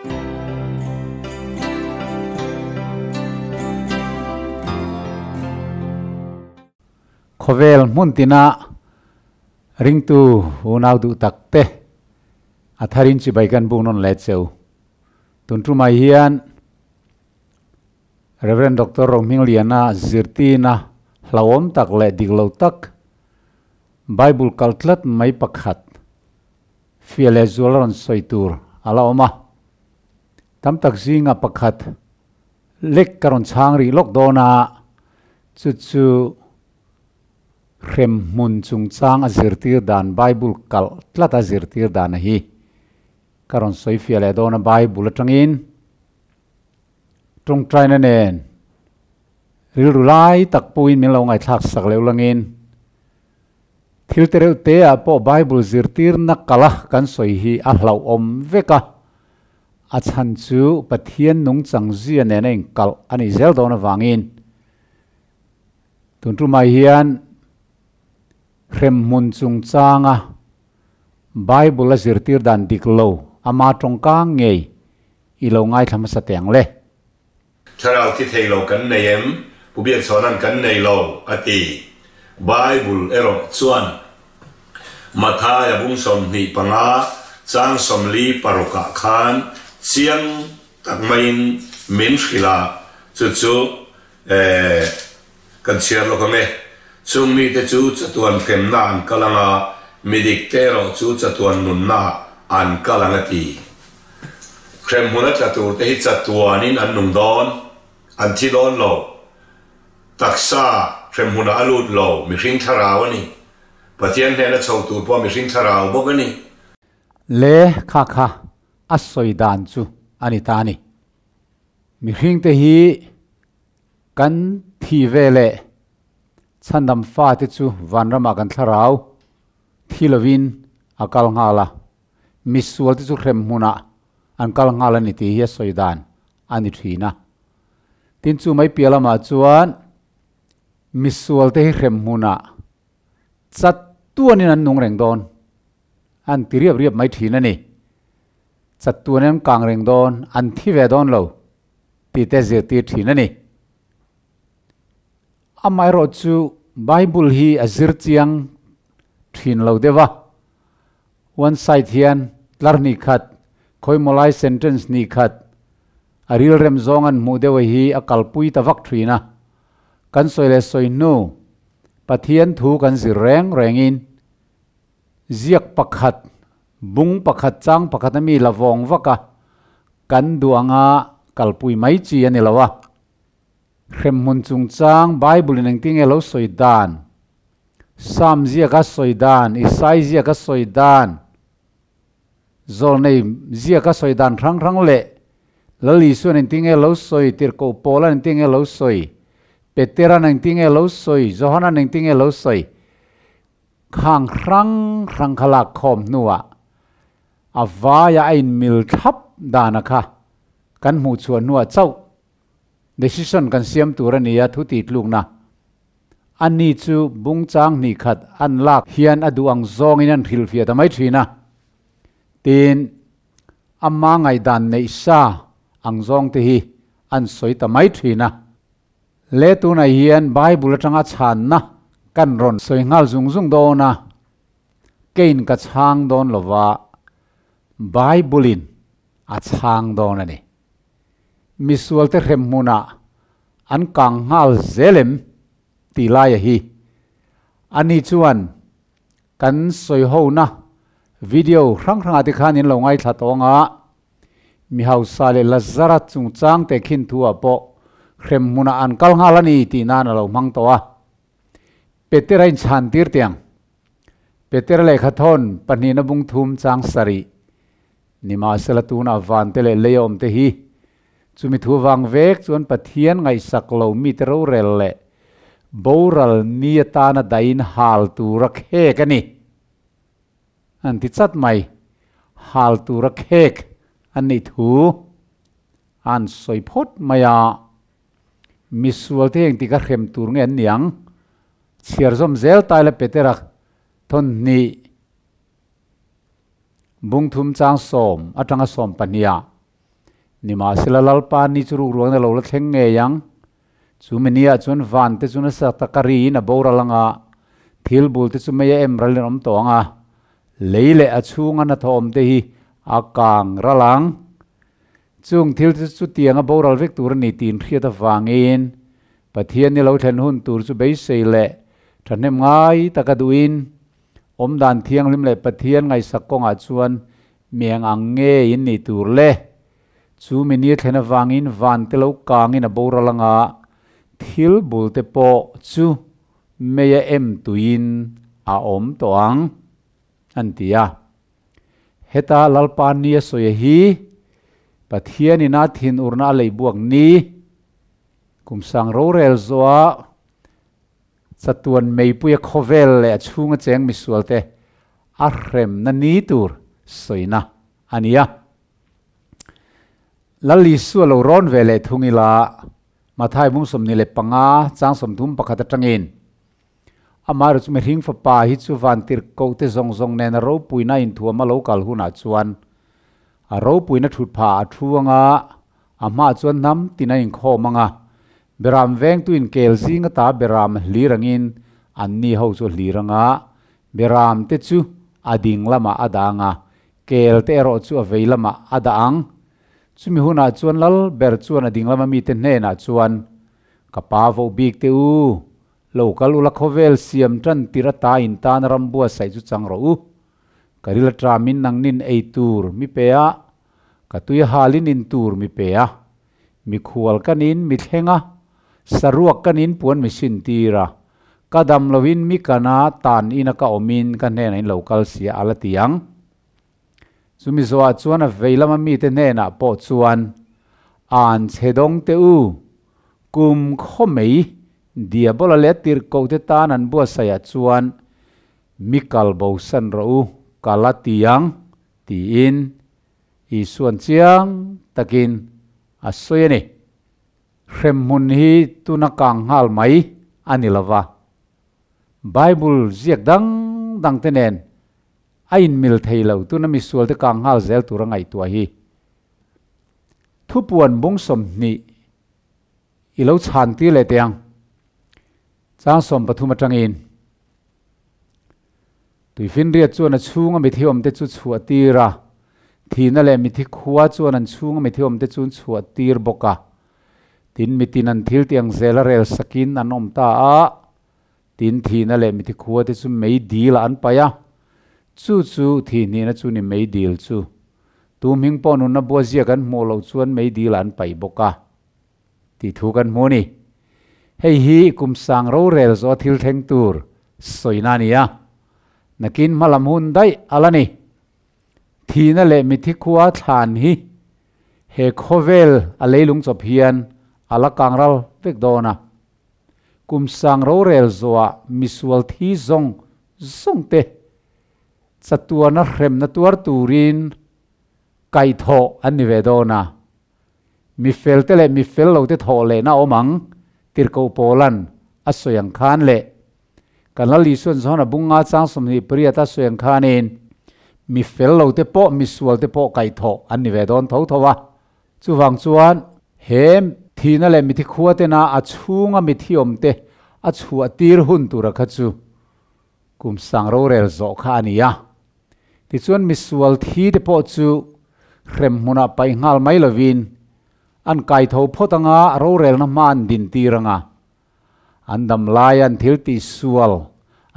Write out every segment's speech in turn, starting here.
Khawvel hmun tina ringtu unau duh tak te a tharin chibai kan buk nawn leh cheu. Tun tumah hian Rev. Doctor Rohmingliana zirtina hlauhawm tak leh dik lo tak Bible kal tlat mai pakhat fiah leh zual a rawn sawi tur a la awm a. Tam tak zinga pakhat lek ka rawn chhang rih lawk dawn a, chu chu hremhmun chungchang a zirtir dan Bible kalh tlat a zirtir dan a hi ka rawn sawi fiah leh dawn a Bible atangin tawngtaina nen rilru lai tak pawhin min lo ngaithlak sak leuh langin thil te reuh te ah pawh Bible zirtirna kalh a kan sawi hi a hlauhawm vek a. A chhan chu Pathian nungchang zia nena inkalh a nih zel dawn avangin tun tumah hian hremhmun chungchanga Bible a zirtir dan dik lo ama tawngka ngei i lo ngaithla hmasa teh ang le. Thlarau thi thei lo kan nei em? Pu Biakchhawna'n kan nei lo a ti. Bible erawh chuan Mathaia bung 25 chang 46 ah khan chiang tak maiin min hrilh a, chu chu kan chhiar lawk ang e. Chung mite chu chatuan hremna an kal ang a, midik te erawh chu chatuan nunna an kal ang a ti. Hremhmun a tla tur te hi chatuanin an nung dawn, an thi dawn lo. Taksa hremhmunah a lut lo, mihring thlarau a ni. Pathian hnena chho tur pawh mihring thlarau bawk a ni. Le kha kha a sawi dan chu a ni ta a ni. Mihringte hi kan thi ve leh chhandam fate chu vanramah kan thlarau thi lovin a kal nghal a, misualte chu hrem hmunah an kal nghal a ni tih hi a sawi dan a ni thin a. Tin chu mai piah lamah chuan misualte hi hrem hmunah chat tuanin an nung reng dawn, an ti riap riap mai thin a ni. Chat tuanin an kang reng dawn, an thi ve dawn lo tih te zirtir thin a ni. Amaherawh chu Bible hi a zir chiang thin lo deuh a, one side hian tlar hnih khat, khawimaw lai sentence hnih khat a rilrem zawng an hmuh deuh hi a kalpui ta vak thin a. Kan sawi leh sawi hnu Pathian thu kan zir reng rengin ziak pakhat, bung pakhat, chang pakhat a mi la vawng vak a, kan duh anga kalpui mai chi a ni lo a. Hremhmun chungchang Bible in engtin nge lo sawi dan? Psalm ziaka sawi dan, Isai ziaka sawi dan, Zawlnei ziaka sawi dan hrang hrang leh Lal Isuan engtin nge lo sawi, Tirhkoh Paula'n engtin nge lo sawi, Petera'n engtin nge lo sawi, Johana'n engtin nge lo sawi, khang hrang hrang kha lak khawm hnuah a vaia a inmil thlap dana kha kan hmuh chhuah hnuah chauh decision kan siam tur a ni a, thu tihtlukna a ni chu bung chang hnih khat an lak hian a duh ang zawngin an hrilhfiah ta mai thin a, tin ama ngaihdan neih sa ang zawng te hi an sawi ta mai thin a. Le tunah hian Bible atanga chhanna kan rawn sawi nghal zung zung dawn a, keiin ka chhang dawn lova Bible-in a chhang dawn a ni. Misualte hrem hmunah an kang nghal zel em tih laia hi ani chuan kan sawi hona video hrang hrangah te khan in lo ngaithla tawng a, mi hausa leh Lazara chungchang te khin thu ah pawh hrem hmunah an kal nghal a ni tih nan a lo hmang tawh a. Petera inchhan tir tiang Petera lehkha thawn pahnihna bung thum chang sarih Nimahsela tunah vante leh lei awmte hi chumi thu vang vek chuan Pathian ngaihsak lo mite rorel leh boral ni atana dahin hal tura khek a ni. An ti chat mai. Hal tura khek an nih thu an sawi phawt mai a. Misualte hi engtik a hrem tur nge an ni ang? Chhiar zawm zel tai la Petera thawn hnih. Bung thum chang 10 atanga 12 ah. Nimahsela Lalpa ni chu rukruangin a lo la thleng ngei ang. Chu miniah chuan van te chu nasa taka riin a boral ang a, thil bul te chu mei a em ralin a awm tawh ang a, lei leh a chhunga hnathawh awm te hi a kang ral ang. Chung thil te chu chutianga boral vek tur a ni tiin hriat avangin Pathian ni lo thlen hun tur chu beisei leh thahnem ngai taka duhin awmdan thianghlim leh Pathian ngaihsak kawngah chuan mieng ang nge in nih tur le? Chu mi ni thlen avangin van te lo kangin a boral anga thil bul te pawh chu meia em tuiin a awm tawh ang, an ti a. Heta Lalpa ni a sawi hi Pathianin a thinurna a lei buak ni, kum sang rorel zawha chatuan meipuia khawvel leh a chhunga cheng misualte a hremna ni tur sawina a ni a. Lal Isua lo rawn ve leh thung ila Mathai bung 25 chang 31 atangin Amaherawh chu mihring fapa hi chu vantirhkoh te zawng zawng nen a ropuina inthuam a lo kal hunah chuan a ropuina thut phah a thu anga a hmaah chuan hnam tin a inkhawm anga beram vengtu inkel zing ata beram a hlir angin anni ho chu a hlir anga beram te chu a ding lamah a dah anga kel te erawh chu a vei lamah a dah ang. Chumi hunah chuan lal ber chuan a ding lama mite hnenah chuan ka pa voh bik te u, Lo kal ula khawvel siam tan tir ata in tan ram buatsaih chu chang rawh u. Ka ril aṭamin nangnin ei tur mi pe a, ka tui halin in tur mi pe a, mikhual ka nin mi thleng a, saruak ka nin puan mi sin tir a, ka dam loin mi kana tan ina ka awmin ka hnenah in lo kal sia a la ti ang. Chumi zawhah chuan a vei lama mite hnenah pawh chuan, An chhe dawng teh u, kum khaw mai Diabola leh tirhkohte tan an buatsaihah chuan mi kal bosan rawh u, ka la ti ang, tiin Isua'n chiang takin a sawi a ni. Hremhmun hi tuna kang nghal mai a ni lo va, Bible ziak dang dangte nen A inmil thei lo, tuna misualte kang nghal zel tur a ngaihtuah hi. Thupuan bung 20 i lo chhan tir leh teh ang. Chang 13 atangin Tuifinriat chuan a chhunga mithi awmte chu chhuah tir a, thihna leh mithi khua chuan an chhunga mithi awmte chu an chhuah tir bawk a. Tin, mitin an thil tih ang zela rel sakin an awm ta a. Tin, thihna leh mithi khuate chu mei dil ah an paih a, chu chu thihhnihna chu ni mei dil chu. Tu hming pawh nunna bua zia kan hmuh loh chuan mei dil ah an paih bawk a, tih thu kan hmu a ni. Hei hi kum sang rorel zawh thil thleng tur sawina a ni a, nakin hmalam hun daih a la ni. Thihna leh mithi khua thlan hi he khawvel a leilung chawp hian a la kangral vek dawn a. Kum sang rorel zawhah misual thi zawng zawng te chatuana hremna tuar turin kaihthawh an ni ve dawn a. Mi fel te leh mi fel lo te thawh lehna awm ang, Tirhkoh Paula'n a sawi ang khan leh kan Lal Isua'n Johana bunga chang 28 a sawi ang khanin mi fel lo te pawh misual te pawh kaihthawh an ni ve dawn tho tho a. Chuvang chuan he thihna leh mithi khua tena a chhunga mithi awmte a chhuah tir hun tura kha chu kum sang rorel zawh kha a ni a. Tichuan misual thi te pawh chu hrem hmunah paih nghal mai lovin an kai tho phawt anga rorelna hma an din tir anga an dam laia an thil tih sual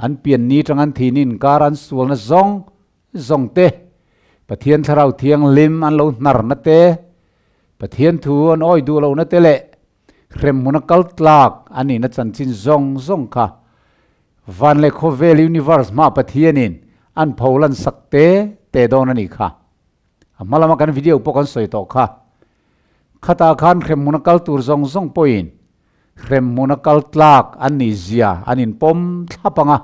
an pian ni tang an thihni inkar an sualna zawng zawng te, Pathian Thlarau Thianghlim an lo hnarna te, Pathian thu an awi duh lohna te leh hremhmuna kal tlak an nihna chanchin zawng zawng kha van leh khawvel universe hmaa Pathianin an pholan sak te te dawn a nih kha. A hma lama kan video pawh kan sawi tawh kha. Khatah khan hremhmuna kal tur zawng zawng pawhin hremhmuna kal tlak an nih zia an inpawm thlap ang a.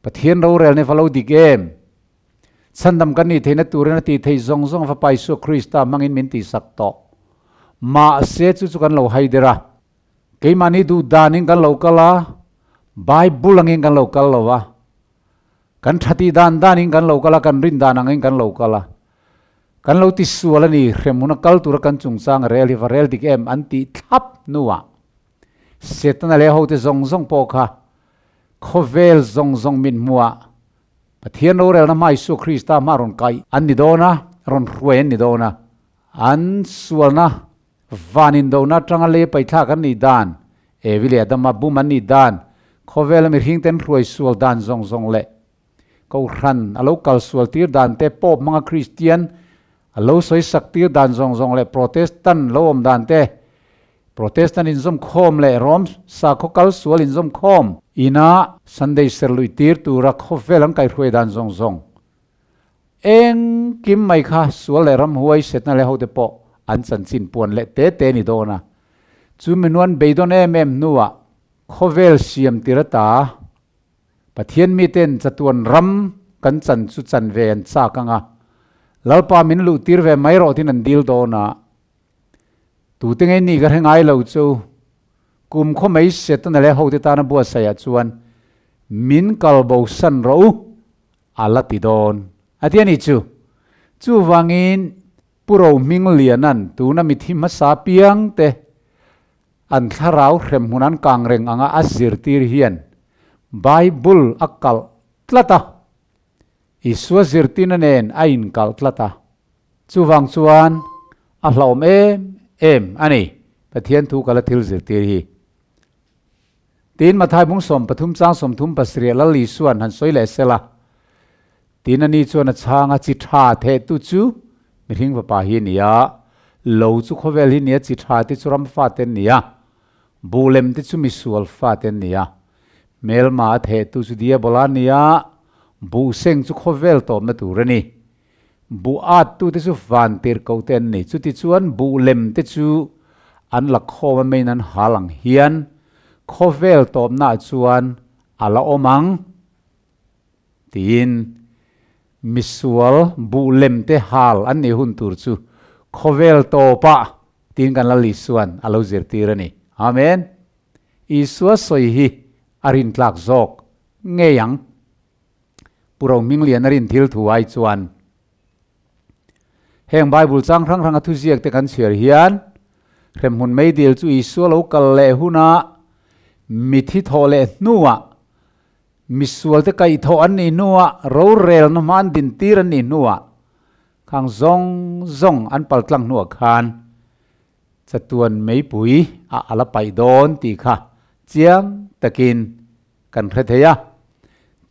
Pathian rorel ni va lo dik em? Chhandam kan nih theihna turin a tih theih zawng zawng Fapa Isua Krista hmangin min tihsak tawh. Mahse chu chu kan lo hai der a. Keimahni duh danin kan lo kal a, Bible angin kan lo kal lo a. Kan tha tih dan danin kan lo kal a, kan rin dan angin kan lo kal a. Kan lo ti sual a ni, hremhmun a kal tura kan chungchang rel hi va rel dik em an tih thlap hnuah Setana leh hote zawng zawng pawh kha khawvel zawng zawng min hmuah Pathian rorelna hma Isua Krista hma rawn kaih an ni dawn a, rawn hruai an ni dawn a. An sualna van indona atanga lei paithlak an nih dan, Evi leh Adama bum an nih dan, khawvela mihringte an hruai sual dan zawng zawng leh Kohhran a lo kal sual tir dan te, Pope hmanga Kristian a lo sawi sak tir dan zawng zawng leh Protestant lo awm dan te, Protestant inzawm khawm leh Rom sakhaw kal sual inzawm khawm ina Sunday ser luih tir tura khawvel an kaihruai dan zawng zawng engkim mai kha sual leh ramhuai setna leh hote pawh an chanchin puan leh te te ni dawn a. Chu minuan beidawn em em hnuah khawvel siam tir ata Pathian miten chatuan ram kan chan chu chan ve an chak ang a, Lalpa min luh tir ve mai rawh tiin an dil dawn a. Tute ngei ni ka hre ngai lo chu, kum khaw mai Setana leh hote tana buatsaihah chuan min kal bo san rawh u a la ti dawn a ti a ni chu. Chuvangin Pu Rohmingliana'n tuna mithi hmasa piangte An thlarau hremhmun an kang reng anga a zirtir hian Bible a kalh tlat a, Isua zirtirna nen a inkalh tlat a, chuvang chuan a hlauhawm em em a ni Pathian thu kala thil zirtir hi. Tin, Mathai bung 33 chang 37 Lal Isua'n han sawi leh sela, Tin, ani chuan a chhang a, Chi tha thehtu chu mihring fapa hi a ni a, lo chu khawvel hi a ni a, chi tha te chu ram fate an ni a, buh lem te chu misual fate an ni a, hmelma a thehtu chu diabola a ni a, buh seng chu khawvel tawpna tur a ni. Buh attu te chu van tirhkoh te an ni. Chutichuan buh lem te chu an la khawm a meiin an hal ang hian khawvel tawpnaah chuan a la awm ang. Tiin misual buh lem te hal an nih hun tur chu khawvel tawpah tiin kan Lal Isua'n a lo zirtir a ni. Amen. Isua sawi hi a rintlak zawk ngei ang. Pu Rohminglian a rin thil thu ai chuan heng Bible chang hrang hranga thuziak te kan chhiar hian hremhmun meidil chu Isua lo kal leh hunah mithi thawh leh hnuah Misualte kaihthawh an nih hnuah, rorelna hma an dintir an nih hnuah, khang zawng zawng an paltlang hnuah khan chatuan meipui a a la paih dawn tih kha chiang takin kan hre thei a.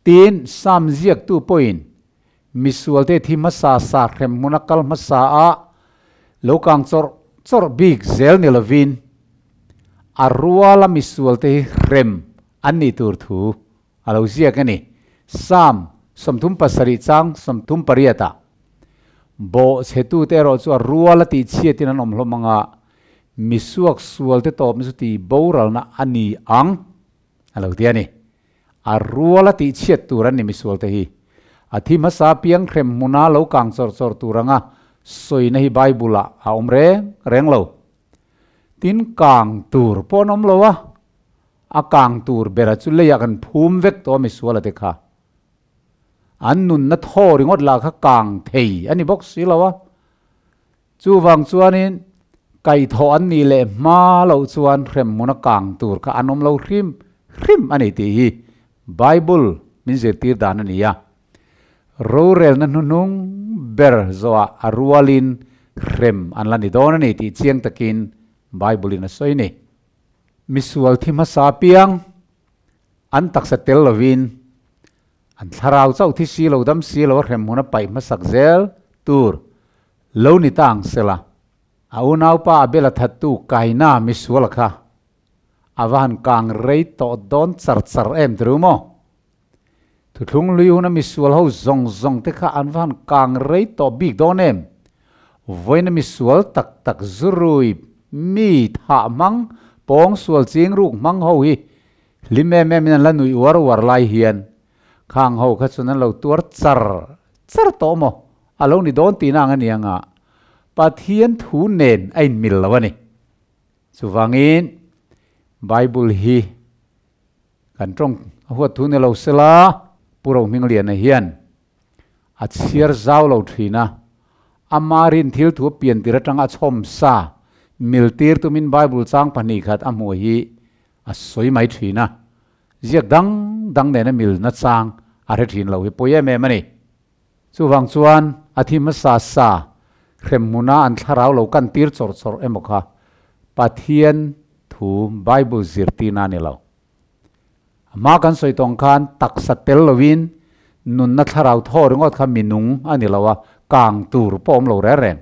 Tin, Sam ziaktu pawhin misualte thi hmasa sa hrem hmuna kal hmasa a lo kang chawrh chawrh bik zel ni lovin a ruala misualte hi hrem An nih tur thu a lo ziak a ni. Psalm 37 chang 38 ah, Bawh chhetute erawh chu a rual a tih chhiatin an awm hlawm ang a, mi suak sualte tawpna chu tih boralna a ni ang, a lo ti a ni. A rual a tih chhiat tur an ni misualte hi. A thi hmasa piang hrem hmuna lo kang chawrh chawrh tur anga sawina hi Bible-ah a awm reng reng lo. Tin, kang tur pawh an awm lo a. A kang tur bera chu leiah kan phum vek tawh a misuala te kha. An nunna thaw ringawt lah kha kang thei a ni bawk si lo a. Chuvang chuanin kaihthawh an nih leh hma loh chuan hremhmuna kang tur kha an awm lo hrim hrim a ni tih hi Bible min zirtir dan a ni a. Rorelna hnuhnung ber zawhah a rualin hrem an la ni dawn a ni tih chiang takin Bible-in a sawi a ni. Misual thi hmasa piang an taksa tel lovin an thlarau chauh thi si lo dam si lo a hrem hmun a paih hmasak zel tur lo ni ta ang sela. A unaupa Abel a thattu Kaina misual kha a va han kang rei tawh dawn char char em ti ru maw? Thuthlung lui huna misual ho zawng zawng te kha an va han kang rei tawh bik dawn em? Vawiina misual tak tak zurui mi thah hmang, pawng sual ching ruk hmang ho hi hlim em em in an la nuih uar uar lai hian khang ho kha chuan an lo tuar char char tawh maw? A lo ni dawn tihna ang a ni anga Pathian thu nen a inmil lo a ni. Chuvangin Bible hi Kan tawng a huat thu ni lo sela, Pu Rohmingliana hian a chhiar zau lo thin a, Ama rin thil thu pian tir atanga a chhawm sa mil tir tumin Bible chang 2 khat a hmuh hi a sawi mai thin a. Ziak dang dang nena mil na chang a hre thin lo hi pawi em em a ni. Chuvang chuan a thi hmasa sa hremhmuna an thlarau lo kan tir chawrh chawrh emaw kha Pathian thu Bible zirtirna a ni lo. Hma kan sawi tawng khan taksa tel lovin nunna thlarau thaw ringawt kha minung a ni lo a, kang tur pawh awm lo reng reng.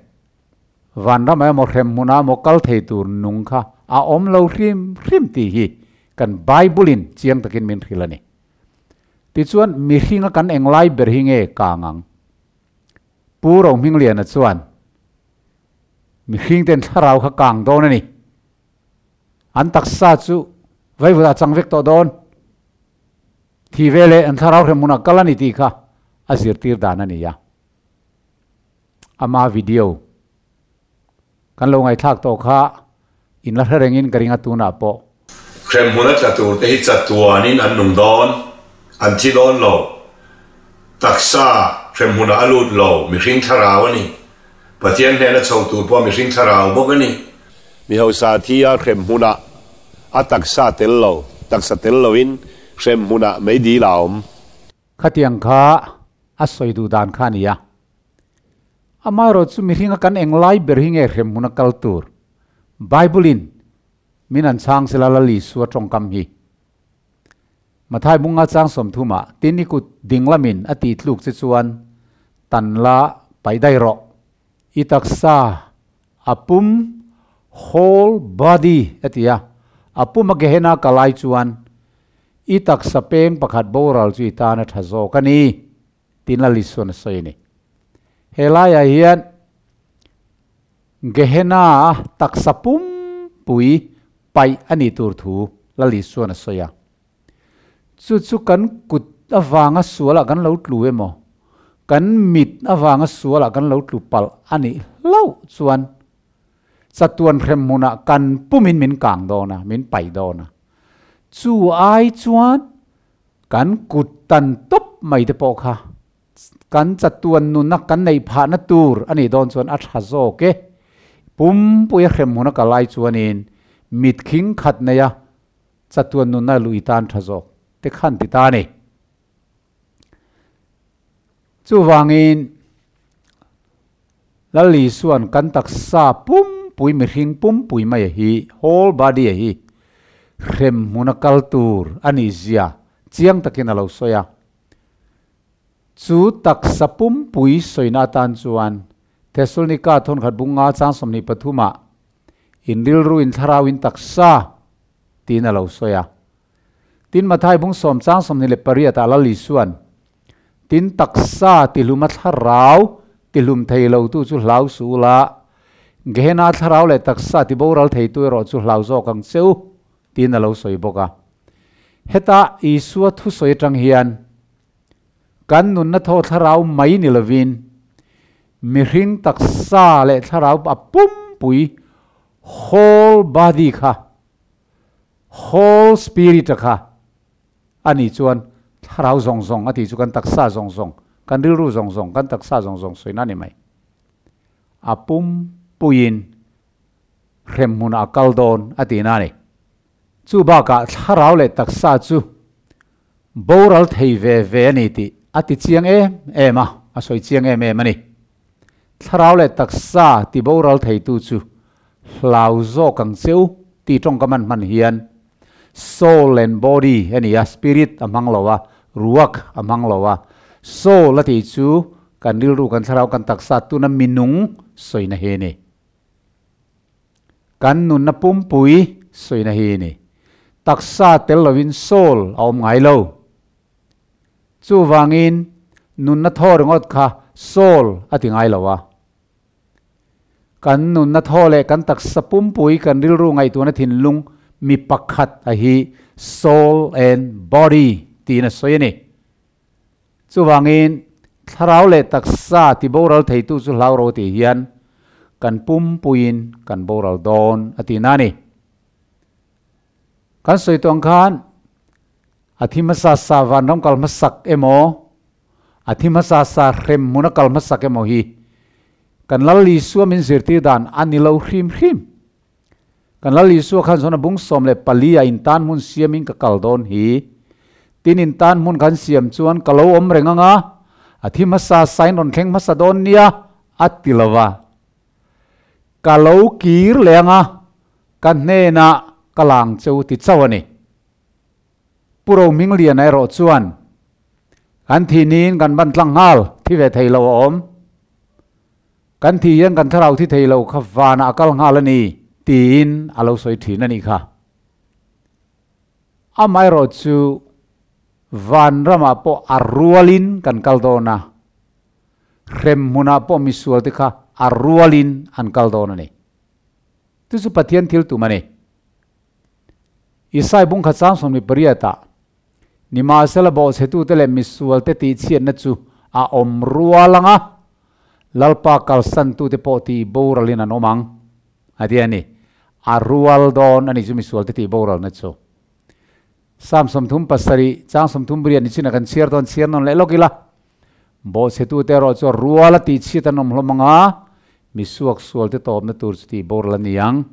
Vanram emaw hremhmunah emaw kal thei tur nung kha a awm lo hrim hrim tih hi kan Bible-in chiang takin min hrilh a ni. Tichuan mihringa kan englai ber hi nge kang ang? Pu Rohmingliana chuan mihring ten thlarau kha kang dawn a ni. An taksa chu vaivut ah chang vek tawh dawn. Thi ve leh an thlarau hrem hmunah kal a ni tih kha a zirtir dan a ni a. Ama video kan lo ngaihthlak tawh kha in la hre rengin ka ring a tunah pawh. Hrem hmun a tla tur te hi chatuanin an nung dawn, an thi dawn lo. Taksa hrem hmunah a lut lo, mihring thlarau a ni. Pathian hnena chho tur pawh mihring thlarau bawk a ni. Mi hausa thi a hrem hmunah a taksa tel lo, taksa tel loin hrem hmunah meidil a awm. Khatiang kha a sawi duh dan kha a ni a. Amaherawh chu mihringa kan englai ber hi nge hrem hmuna kal tur? Bible-in min an chhang sela Lal Isua tawngkam hi. Mathai bunga chang 30ah, Tin i kut ding lamin a tih tluk che chuan tan la paih daih rawh. I taksa a pum, whole body, a ti a, a pum a Gehenna ka lai chuan i taksa peng pakhat boral chu i tan a tha zawk a ni, tiin Lal Isuan a sawi a ni. He laiah hian Gehenna a taksa pum pui paih a nih tur thu Lal Isuan a sawi a. Chu chu kan kut avanga sualah kan lo tlu emaw, kan mit avanga sualah kan lo tlu palh a nih hlauh chuan chatuan hrem hmunah kan pumin min kang dawn a, min paih dawn a. Chu ai chuan kan kut tan tawp mai te pawh kha kan chatuan nuna kan neih phahna tur a nih dawn chuan a tha zawk e. Pumpuia hrem hmuna ka lai chuanin mit khing khat neia chatuan nunna lui tan tha zawk te khan ti ta a ni. Chuvangin Lal Isuan kan taksa pumpui mihring pumpui mai a hi, whole body a hi, hrem hmuna kal tur a nih zia chiang takin a lo sawi a. Chu taksa pumpui sawina atan chuan Thesalonika thawnkhat bunga chang 23 ah in rilru in thlarau in taksa tiin a lo sawi a. Tin Mathai bung 10 chang 28 ah Lal Isuan tin taksa tihlum a thlarau tihlum thei lo tu chu hlau su la, Gehenna thlarau leh taksa tiboral thei tu erawh chu hlau zawk ang cheu tiin a lo sawi bawk a. Heta Isua thu sawi atang hian kan nunna thaw thlarau mai ni lovin mihring taksa leh thlarau a pumpui whole body kha, whole spirit a kha a nih chuan thlarau zawng zawng a tih chu kan taksa zawng zawng, kan rilru zawng zawng, kan taksa zawng zawng sawina a ni mai. A pumpuiin hrem hmunah a kal dawn a tihna a ni. Chu bakah thlarau leh taksa chu boral thei ve ve a ni tih a ti chiang em em a, a sawi chiang em em a ni. Thlarau leh taksa ti boral theitu chu hlau zawk ang cheu tih tawngkam an hman hian soul and body a ni a, spirit a hmang lo a, ruak a hmang lo a. Soul a tih chu kan rilru, kan thlarau, kan taksa tuna minung sawina hi a ni. Kan nunna pumpui sawina hi a ni. Taksa tel lovin soul a awm ngai lo. Chuvangin nunna thaw ringawt kha soul a ti ngai lo a. Kan nunna thaw leh kan taksa pumpui kan rilru ngaihtuahna thinlung mi pakhat a hi soul and body tiin a sawi a ni. Chuvangin thlarau leh taksa ti boral theitu chu hlau ro tih hian kan pumpuiin kan boral dawn a ti na a ni. Kan sawi tawh ang khan a thi hmasa sa vanram kal hmasak emaw, a thi hmasa sa hrem hmuna kal hmasak emaw hi Kan Lal Isua min zirtir dan a ni lo hrim hrim. Kan Lal Isua khan zawn a bung 14 ah in tan hmun siamin ka kal dawn hi. Tin in tan hmun kan siam chuan ka lo awm reng anga, a thi hmasa sain rawn thleng hmasa dawn nia a ti lo va. Ka lo kir leh anga, ka hnenah ka lang cheu ti chauh a ni. Pu Rohmingliana erawh chuan, Kan thih niin kan ban tlang nghal, thi ve thei lo a awm. Kan thih hian kan thlarau thi thei lo kha vanah a kal nghal a ni, tiin a lo sawi thin a nih kha. Amaherawh chu van ramah pawh a rualin kan kal dawn a, hrem hmunah pawh misualte kha a rualin an kal dawn a ni. Chu chu Pathian thil tum a ni. Isai bungkhat sang 28 ah, Nimahsela bawhchhetute leh misualte tihchhiatna chu a awm rual ang a, Lalpa kalsantute pawh tih boralin an awm ang, a ti a ni. A rual dawn a ni chu misualte tih boralna chu. Psalm 37 chang 38 ni chin a kan chhiar dawn chhiar nawn leh lawk ila. Bawhchhetute erawh chu a ruala tihchhiat an awm hlawm ang a, misuak sualte tawpna tur chu tih boral a ni ang.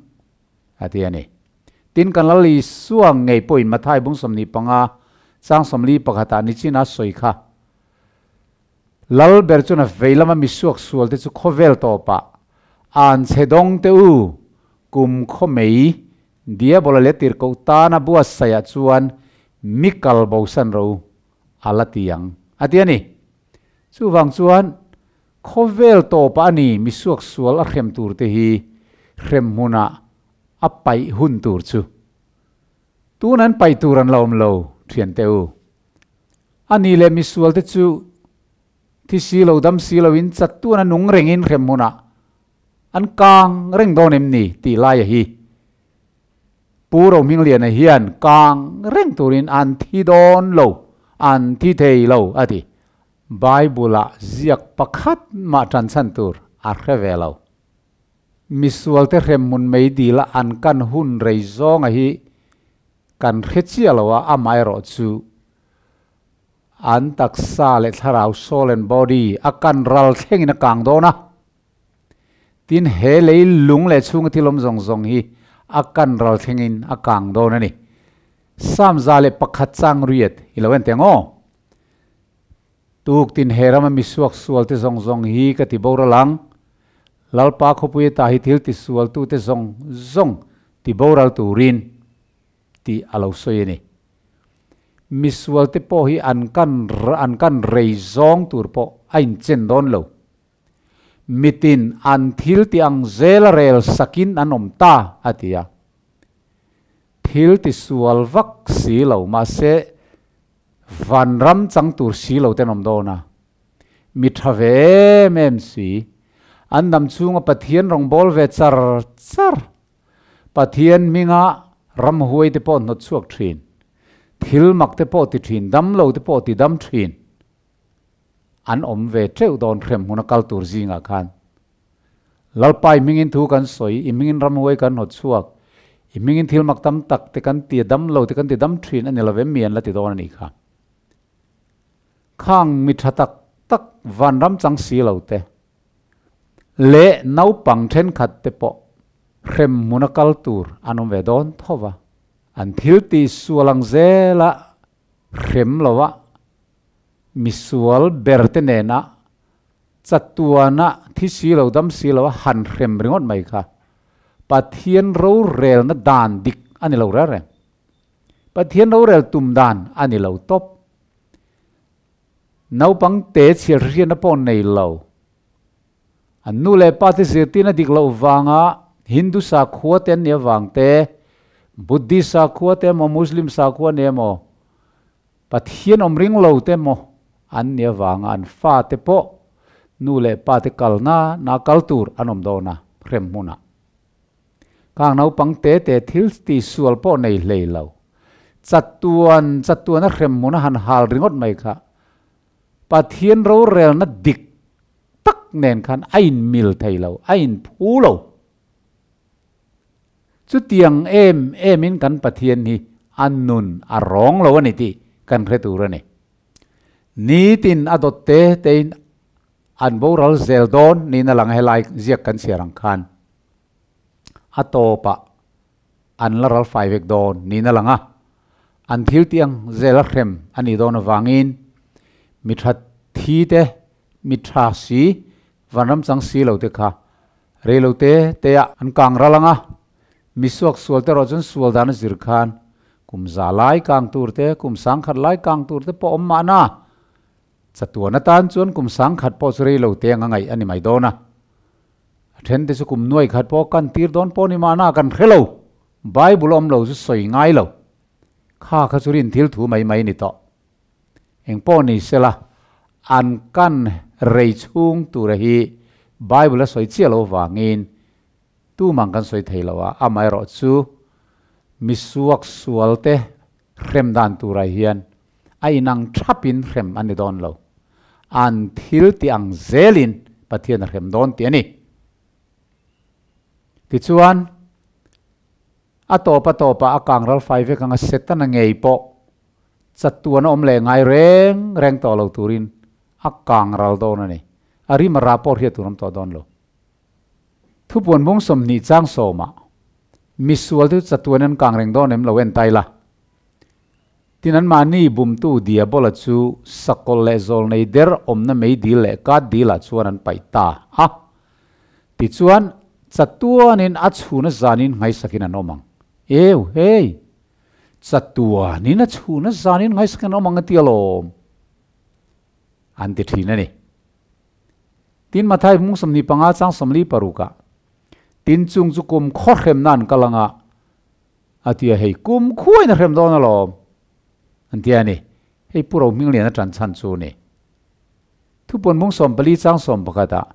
A ti a ni. Tin, kan Lal Isua ngei pawhin Mathai bung 25, chang 41 ah nichin a sawi kha. Lal ber chuan a vei lama misuak sual te chu khawvel tawpah an chhe dawng te u, kum khaw mei Diabola leh tirhkoh tana buatsaihah chuan mi kal bosan ro a la ti ang, a ti a ni. Chuvang chuan Khawvel tawpah a ni misuak sual a hrem tur te hi hrem hmunah a paih hun tur chu. Tun an paih tur an la awm lo, thiante u. A ni leh misual te chu thi si lo dam si lo in chattuan a nung rengin hrem hmunah an kang reng dawn em ni tih laia hi Pu Rohmingliana hian kang reng turin an thi dawn lo, an thi thei lo a ti. Bible-ah ziak pakhat mah tan chhan tur a hre ve lo. Misualte hremhmun mei dila an kan hun rei zawnga hi kan hre chiah lo a, amaherawh chu an taksa leh thlarau, soul and body, a kan ral thlengin a kang dawn a. Tin, he lei lung leh chhunga thil awm zawng zawng hi a kan ral thlengin a kang dawn a ni. Psalm 101 chang riat i lo en teh ang aw. Tuk tin he rama misuak sualte zawng zawng hi ka ti boral ang. Lalpa khawpui ata hi thil ti sualtute zawng zawng ti boral turin tih a lo sawi a ni. Misualte pawh hi an kan an kan rei zawng tur pawh a inchen dawn lo. Mitin an thil ti ang zela rel sakin an awm ta, a ti a. Thil ti sual vak si lo mahse Vanram chang tur si lo ten awm dawn a, mi tha ve em em si, an dam chhunga Pathian rawngbâwl ve char char, Pathian hminga ramhuai te pawh hnawt chhuak thin, thil mak te pawh ti thin, dam lo te pawh ti dam thin, an awm ve teuh dawn hrem hmuna kal tur zingah khan. Lalpa i hmingin thu kan sawi, i hmingin ramhuai kan hnawt chhuak, i hmingin thil mak tam tak te kan ti a dam lo te kan ti dam thin a ni lo em mi an la ti dawn a nih kha. Khang mi tha tak tak vanram chang si lo te leh naupang thenkhat te pawh hrem hmuna kal tur an awm ve dawn tho va. An thil tih sual ang zela hrem lo a misual ber te nena Chatuana thi si lo dam si lo a han hrem ringawt mai kha Pathian rorelna dan dik a ni lo reng reng. Pathian rorel tum dan a ni lo tawp. Naupang te chhiar hriatna pawh nei lo. An nu leh pa te zirtirna dik loh vanga Hindu sakhua te an nih avang te, Buddhist sakhua te emaw Muslim sakhua ni emaw Pathian awm ring lo te maw an nih avanga an fate pawh nu leh pa te kalna na kal tur an awm dawn a hrem hmunah. Khang naupang te te thil tih sual pawh nei hlei lo. Chatuan chatuan a hrem hmun a han hal ringawt mai kha Pathian rorelna dik tak nen khan a inmil thei lo, a inphu lo. Chutiang em emin kan Pathian hi a nun a rawng lo a ni tih kan hre tur a ni. Nitin a dawt te tein An boral zel dawn niin a lang a, helai ziak kan chhiar ang khan a tawpah an la ral fai vek dawn niin a lang a. An thil tih ang zel a hrem a nih dawn avangin mi tha thi te, mi tha si, vanram chang si lo te kha reilo te te ah an kang ral ang a, mi suak sual te erawh chuan sual dan a zir khan kum za lai kang tur te, kum sangkhat lai kang tur te pawh awm mahna. Chatuan atan chuan kum sangkhat pawh chu rei lo te anga ngaih a ni mai dawn a. A then te chu kum nuai khat pawh kan tir dawn pawh ni mahna kan hre lo. Bible awm lo chu sawi ngai lo. Kha kha chu rin thil thu mai mai ni tawh. Eng pawh ni sela, an kan rei chhung tura hi Bible a sawi chiah lo vangin tumang kan sawi thei lo a, amaherawh chu misuak sual te hrem dan turah hian a inang thapin hrem a ni dawn lo. An thil tih ang zelin Pathian a hrem dawn tih a ni. Tichuan, a tawp a tawpah a kang ral fai vek anga Setana ngei pawh chatuan a awm leh ngai reng reng tawh lo turin a kang ral dawn a ni. A rim a ra pawh hriat tur awm tawh dawn lo. Thupuan bung 20 chang sawmah, Misual te chu chatuan an kang reng dawn em lo en tai la. Tin anmahni bumtu Diabola chu sakawlh leh zawlnei der awmna mei dil leh kat dilah chuan an paih ta a. Tichuan, chatuanin a chhuna zanin nghaisakin an awm ang. Eu, hei! Chatuanin a chhuna zanin nghaisakin an awm ang a ti alawm. An ti thin a ni. Tin Mathai hmung 25 chang 46 ah, Tin chung chu kum khawhremna an kal ang a, A ti a, hei kum khuain a hrem dawn alawm an ti a ni. Hei Pu Rohminglian a tan chhan chu ni. Thupuan bung 14 chang 11 ah,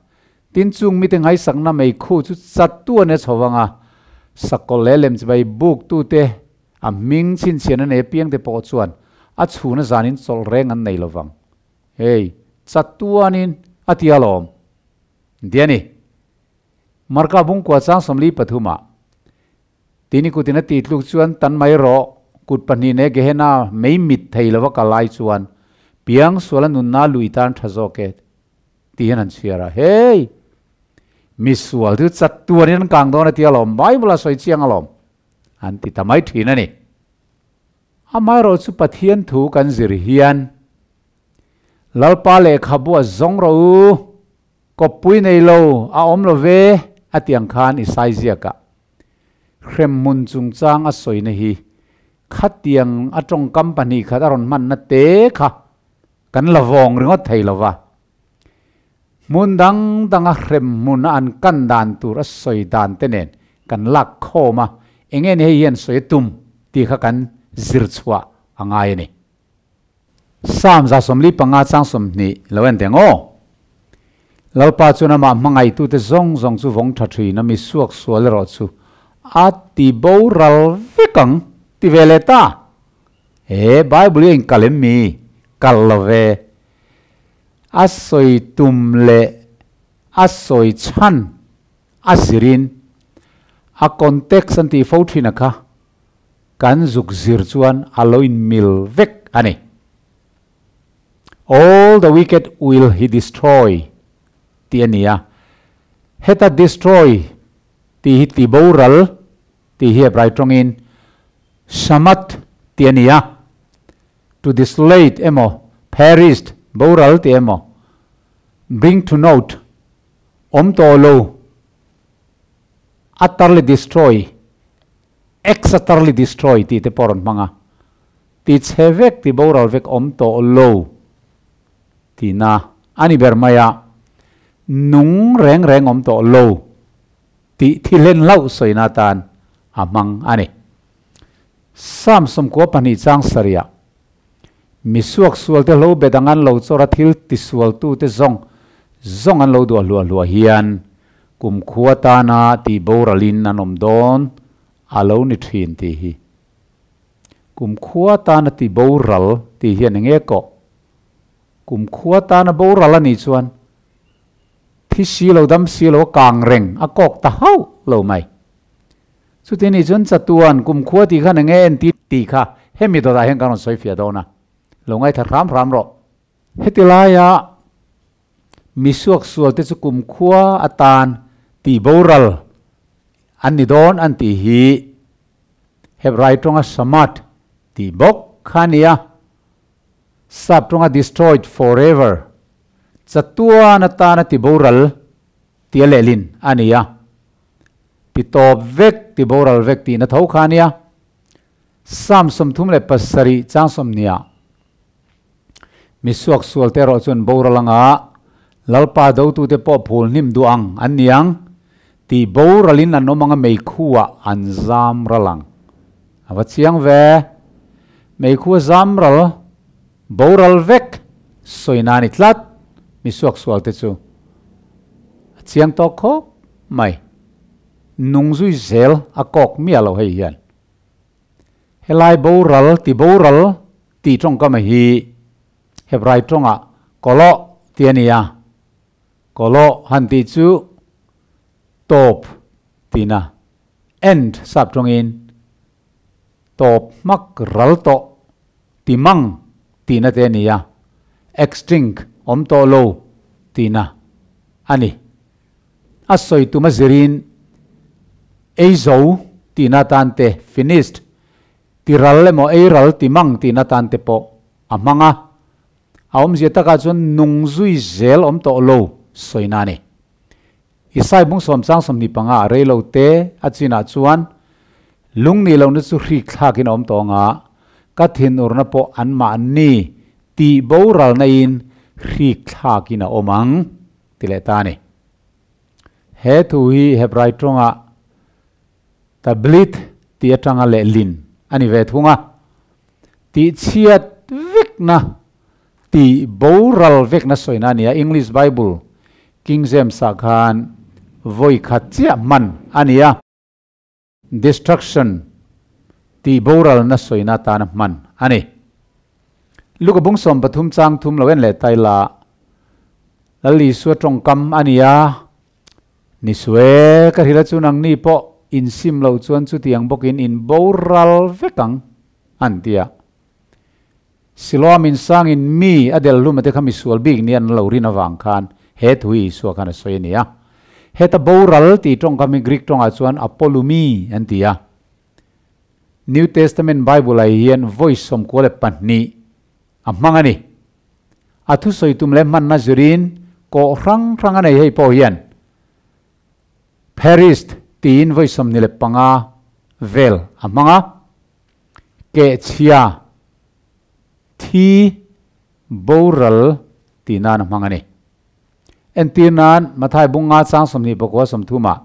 Tin chung mite ngaisakna meikhu chu chattu a ne chho vang a, sakawlh leh lemchibai buk tute a hming chhinchhian a nei apiang te pawh chuan a chhuna zanin chawlh reng an nei lovang. Hei chatuanin a ti alawm an ti a ni. Marka bung kua chang 43 ah, Tini kutin a tih tluk chuan tan mai rawh, kut 2 ne Gehenna mei mit thei lova kal lai chuan piang suala nunna lui tan tha zawk e tih hian an chhiar a. Hey! Misual chu chatuanin an kang dawn a ti alawm, Bible a sawi chiang alawm an ti ta mai thin a ni. Amaherawh chu Pathian thu kan zir hian Lalpa lehkhabu a zawng rawh u, kawppui nei lo a awm lo ve a ti ang khan i sai ziak a. Hremhmun chungchang a sawina hi khatiang a tawngkam 2 khat a rawn hmanna te kha kan la vawng ringawt thei lo va. Hmun dang danga hremhmun a an kan dan tur a sawi dan te nen kan lak khawm a, eng nge ni hei hian sawi a tum tih kha kan zir chhuah a ngai a ni. Psalm 145 chang 20 lo en teng aw. Lalpa chuan amah hmangaihtute zawng zawng chu vawng tha thin a, mi suak sual erawh chu a ti boral vek ang ti ve leh ta. He Bible hi a inkal em mi? Kal lo ve. A sawi tum leh a sawi chhan a zirin a context an tih fo thin a kha. Kan zuk zir chuan a lo in mil vek a ni. All the wicked will he destroy tih a ni a. Heta destroy tih hi ti boral tih hi Hebrai tawngin shamat tih a ni a. To desolate emaw, perished, boral tih emaw, bring to note, awm tawh lo, utterly destroy, Ex utterly destroy tih te pawh rawn hmang a, ti chhe vek, ti boral vek awm tawh lo tihna a ni ber mai a, nung reng reng awm tawh lo tih thil hen hlauh sawina atan a hmang a ni. Psalm 92 chang 7 ah, Mi suak sual te hlo bet ang an lo chawr a thil tisual tu te zawng zawng an lo duah hluah hluah hian kumkhua tana tih boralin an awm dawn a lo ni thin tih hi. Kumkhua tana tih boral tih hian eng nge kawh? Kumkhua tana boral a nih chuan thi si lo dam si lo a kang reng a kawk ta hauh lo mai. Chuti nih chuan chatuan kumkhua tih khan eng nge en tih tih kha hemi dawtah hian kan rawn sawi fiah dawn a, lo ngaithla hram hram rawh. Heti laia Mi suaksual te chu kumkhua atan tih boral an ni dawn an tih hi Hebrai tawnga shamat tih bawk kha a nia. Sap tawnga destroyed forever, chatuan atana ti boral tia lehlin a ni a. Ti tawp vek, ti boral vek tihna tho kha a nia. Psalm 37 chang sawmhniah mi suaksual te erawh chuan boral anga Lalpa dotute pawh phul hnim duh ang an ni ang tih boralin an awm anga meikhuah an zam ral ang. A va chiang ve. Meikhua zam ral, boral vek sawina a ni tlat mi suaksual te chu. A chiang tawk khawp mai. Nung zui zel a kawk miah lo hei hian. Helai boral ti boral tih tawngkam hi Hebrai tawngah kawlawh tih a ni a, kawlawh han tih chu tawp tihna, end, sap tawngin tawp hmak ral tawh ti mang tihna te a ni a, extinct awm tawh lo tihna a ni. A sawi tum a zirin ei zo tihna atan te, finished, ti ral emaw ei ral ti mang tihna atan te pawh a hmang a. A awmzia takah chuan nung zui zel awm tawh lo sawina a ni. Isai bung sawm chang 25 a rei lo te a chinah chuan lung nih lohna chu hrik thlakin a awm tawh ang a, ka thinurna pawh anmahni tih boralna in hrik thlakin a awm ang. Ti leh ta a ni. He thu hi Hebrai tawnga tablit tih atanga lehlin a ni ve thung a. Tihchhiat vekna, tih boral vekna sawina a ni a. English Bible, King James-ah khan vawi khat chiah hman a ni a. Destruction, tih boralna sawina atana hman a ni. Luka bung 13 chang thum lo en leh tai la, Lal Isua tawngkam a ni a, Ni sue ka hrilh a chu nangni pawh insim loh chuan chutiang bawkin in boral vek ang, an ti a. Siloam insangin mi a del hlum ate kha misual bik ni an lo rin avang khan he thu hi Isua khan a sawi a ni a. Heta boral tih tawngkam hi Greek tawngah chuan apolumi an ti a. New Testament Bible ah hian vawi 92 a hmang a ni. A thusawi tum leh hmanna zirin kawh hrang hrang a nei hei pawh hian Perished tiin vawi 25 vel a hmang a. Kehchhia, thi, boral tih nan a hmang a ni. Entir nan, Mathai bung nga chang 29 30 ah,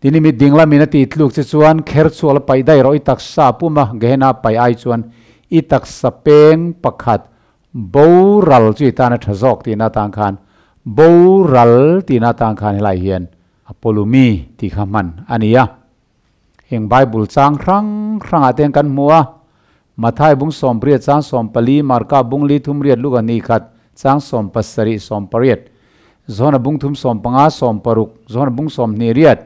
Tini mi ding lamin a tih tluk che chuan kher chhuak la paih daih rawh i taksa puma Gehenna paih ai chuan i taksa peng pakhat boral chu i tan a tha zawk tihna atang khan boral tihna atang khan helai hian Apolumi tih kha hman a ni a. Heng Bible chang hrang hrangah te hian kan hmu a, Mathai bung 80 chang 14, Marka bung li thum riat Luka ni khat chang 17 18, Johana bung thum 15 16, Johana bung 20 riat,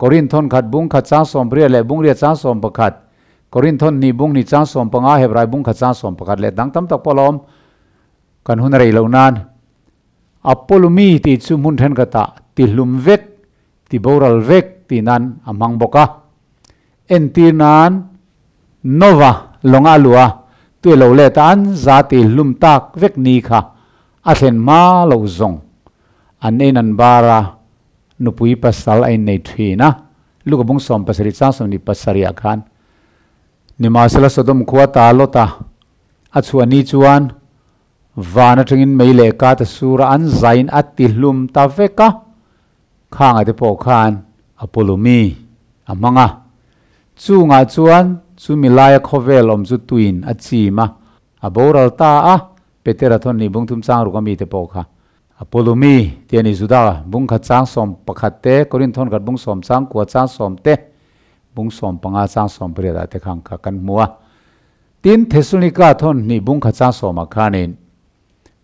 Korinthon khat bung khat chang 80 leh bung riat chang 11, Korinthon hnih bung hnih chang 15, Hebrai bung khat chang 11 leh dang tam tak pawh la awm. Kan hun a rei loh nan Apolumi tih chu hmun thenkhatah tihlum vek ti boral vek tih nan a hmang bawk a. Entir nan Nova lawnga a luh a, tui lo let a an za ti hlum tak vek ni kha a thlen hma loh zawng an ein an bar a, nupui pasal a innei thin a. Luka bung 17 chang 27 ah khan Nimahsela Sodom khua ta Lota a chhuah ni chuan van atangin mei leh ka ta sur a an zain a ti hlum ta vek a. Khanga te pawh khan a pawlumi a hmang a. Chungah chuan chumi laia khawvel awm chu tuin a chim a, a boral ta a, Petera thawn nih bung thum chang ruk ami te pawh kha a pawlumi tih a ni. Juda bung khat chang 11 te, Korinth thawn khat bung 10 chang kua chang 10 te, bung 15 chang 18 ah te khang kha kan hmu a. Tin, Thesalonika thawn hnih bung khat chang 10 ah khanin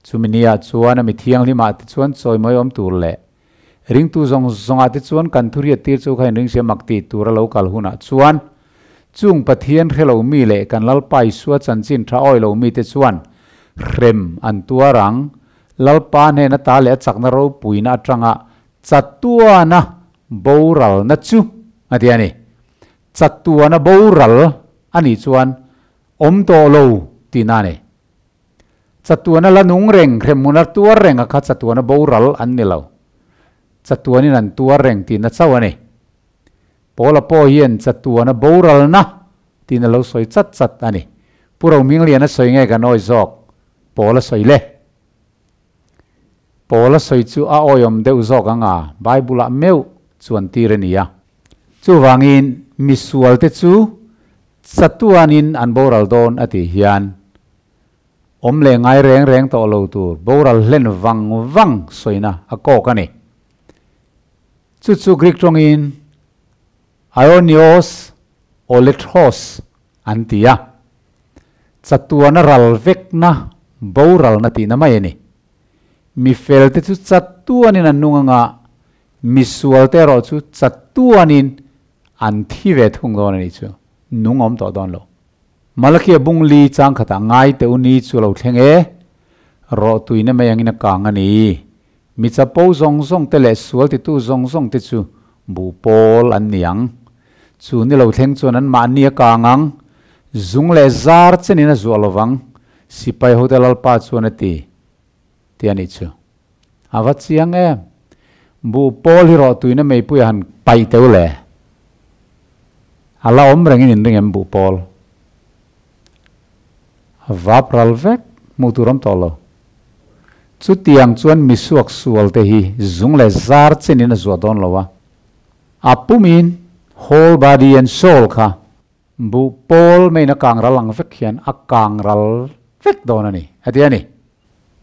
Chumi nia chuan a mi thianghlimah te chuan chawimawi awm tur leh ringtu zawng zawngah te chuan kan thuriat tir chu kha inringsia mak tih tur a lo kal hunah chuan chung Pathian hre lo mi leh kan Lalpa Isua chanchin tha awi lo mite chuan hrem an tuar ang. Lalpa hnen ata leh a chakna ropuina atanga chatuana boralna chu a ti a ni. Chatuana boral a nih chuan awm tawh lo tihna a ni. Chatuana la nung reng, hremhmun a tuar reng a kha chatuana boral an ni lo. Chatuanin an tuar reng tihna chauh a ni. Paula pawh hian chatuana boralna tiin a lo sawi chat chat a ni. Pu Rohmingliana sawi nge kan awi zawk? Paula sawi le. Paula sawi chu a awiawm deuh zawk ang a, Bible-ah meuh chuan tir a ni a. Chuvangin misualte chu chatuanin an boral dawn a tih hian awm leh ngai reng reng tawh lo tur boral hlen vang vang sawina a kawk a ni. Chu chu Greek tawngin Aionios olethros an ti a, chatuana ral vekna, boralna tihna mai a ni. Mi felte chu chatuanin an nung anga, mi sualte erawh chu chatuanin an thi ve thung dawn a nih chu, nung awm tawh dawn lo. Malakia bung li chang khatah ngai teh u ni chu lo thleng e, rawh tuina mai angin a kang a ni. Mi chapo zawng zawng te leh sual titu zawng zawng te chu buh pawl an ni ang. Chu ni lo thleng chuan an mahni a kang ang. Zung leh zar chenin a zuah lovang, sipai hote Lalpa chuan a ti, tih a nih chu. A va chiang em! Buh pawl hi rawh tuina meipui a han paih teu le. A la awm rengin in ring em buh pawl? A vap ral vek, hmuh tur awm tawh lo. Chutiang chuan misuak sual te hi zung leh zar chenin a zuah dawn lo a. A pumin whole body and soul kha buh pawl meiin a kang ral ang vek hian a kang ral vek dawn a ni, a ti a ni.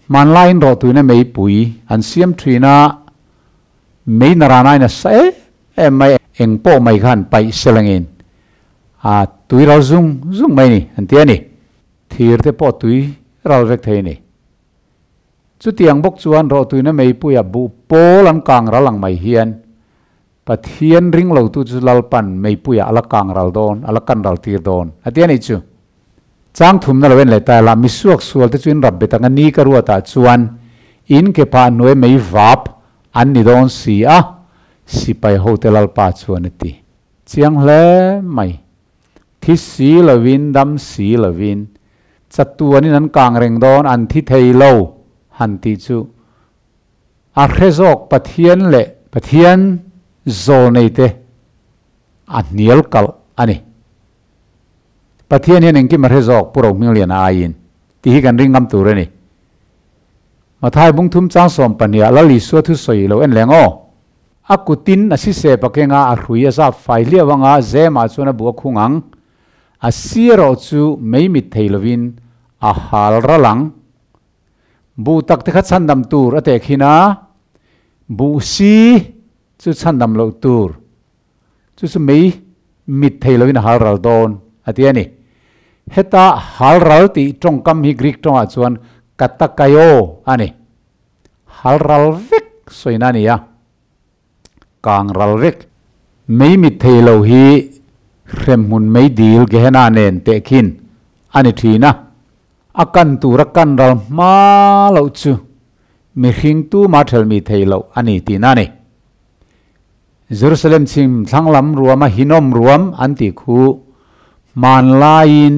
Hmanlaiin rawhtuina meipui an siam thin a, mei naranain a sa em em mai, eng pawh mai kha an paih selangin a tui ral zung zung mai a ni, an ti a ni. Thir te pawh tui ral vek thei a ni. Chutiang bawk chuan rawhtuina meipuia buh pawl an kang ral ang mai hian Pathian ring lotu chu Lalpan meipuiah a la kang ral dawn, a la kan ral tir dawn, a ti a nih chu. Chang thumna lo en leh ta ila, misuak sual te chu in rap bet ang a, ni ka ruatah chuan in ke phah hnuai mei vap an ni dawn si a, sipai hote Lalpa chuan a ti. Chiang hle mai. Thi si lovin, dam si lovin, chatuanin an kang reng dawn, an thi thei lo, han tih chu a hre zawk Pathian leh Pathian zawlneite a hnial kalh a ni. Pathian hian engkim a hre zawk Pu Rohmingliana aiin tih hi kan ring ngam tur a ni. Mathai bung thum chang 12 ah Lal Isua thusawi lo en leng aw. A kutin a sisep a keng a, a hrui a zap fai hliau anga zemah chuan a bu a khung ang. A si erawh chu mei mit thei lovin a hal ral ang. Buh tak te kha chhandam tur a teh khin a, buh si chu chhandam loh tur. Chu chu mei mit thei lovin a hal ral dawn a ti a ni. Heta hal ral tih tawngkam hi Greek tawngah chuan katakaio a ni. Hal ral vek sawina a ni a, kang ral vek. Mei mit thei lo hi hremhmun mei dil Gehenna nen tehkhin a ni thin a. A kan tura kan ral hma loh chu mihring tuma thelmi thei loh a ni tihna a ni. Jerusalem chhim thlanglam ruama Hinnom ruam an tih khu hmanlaiin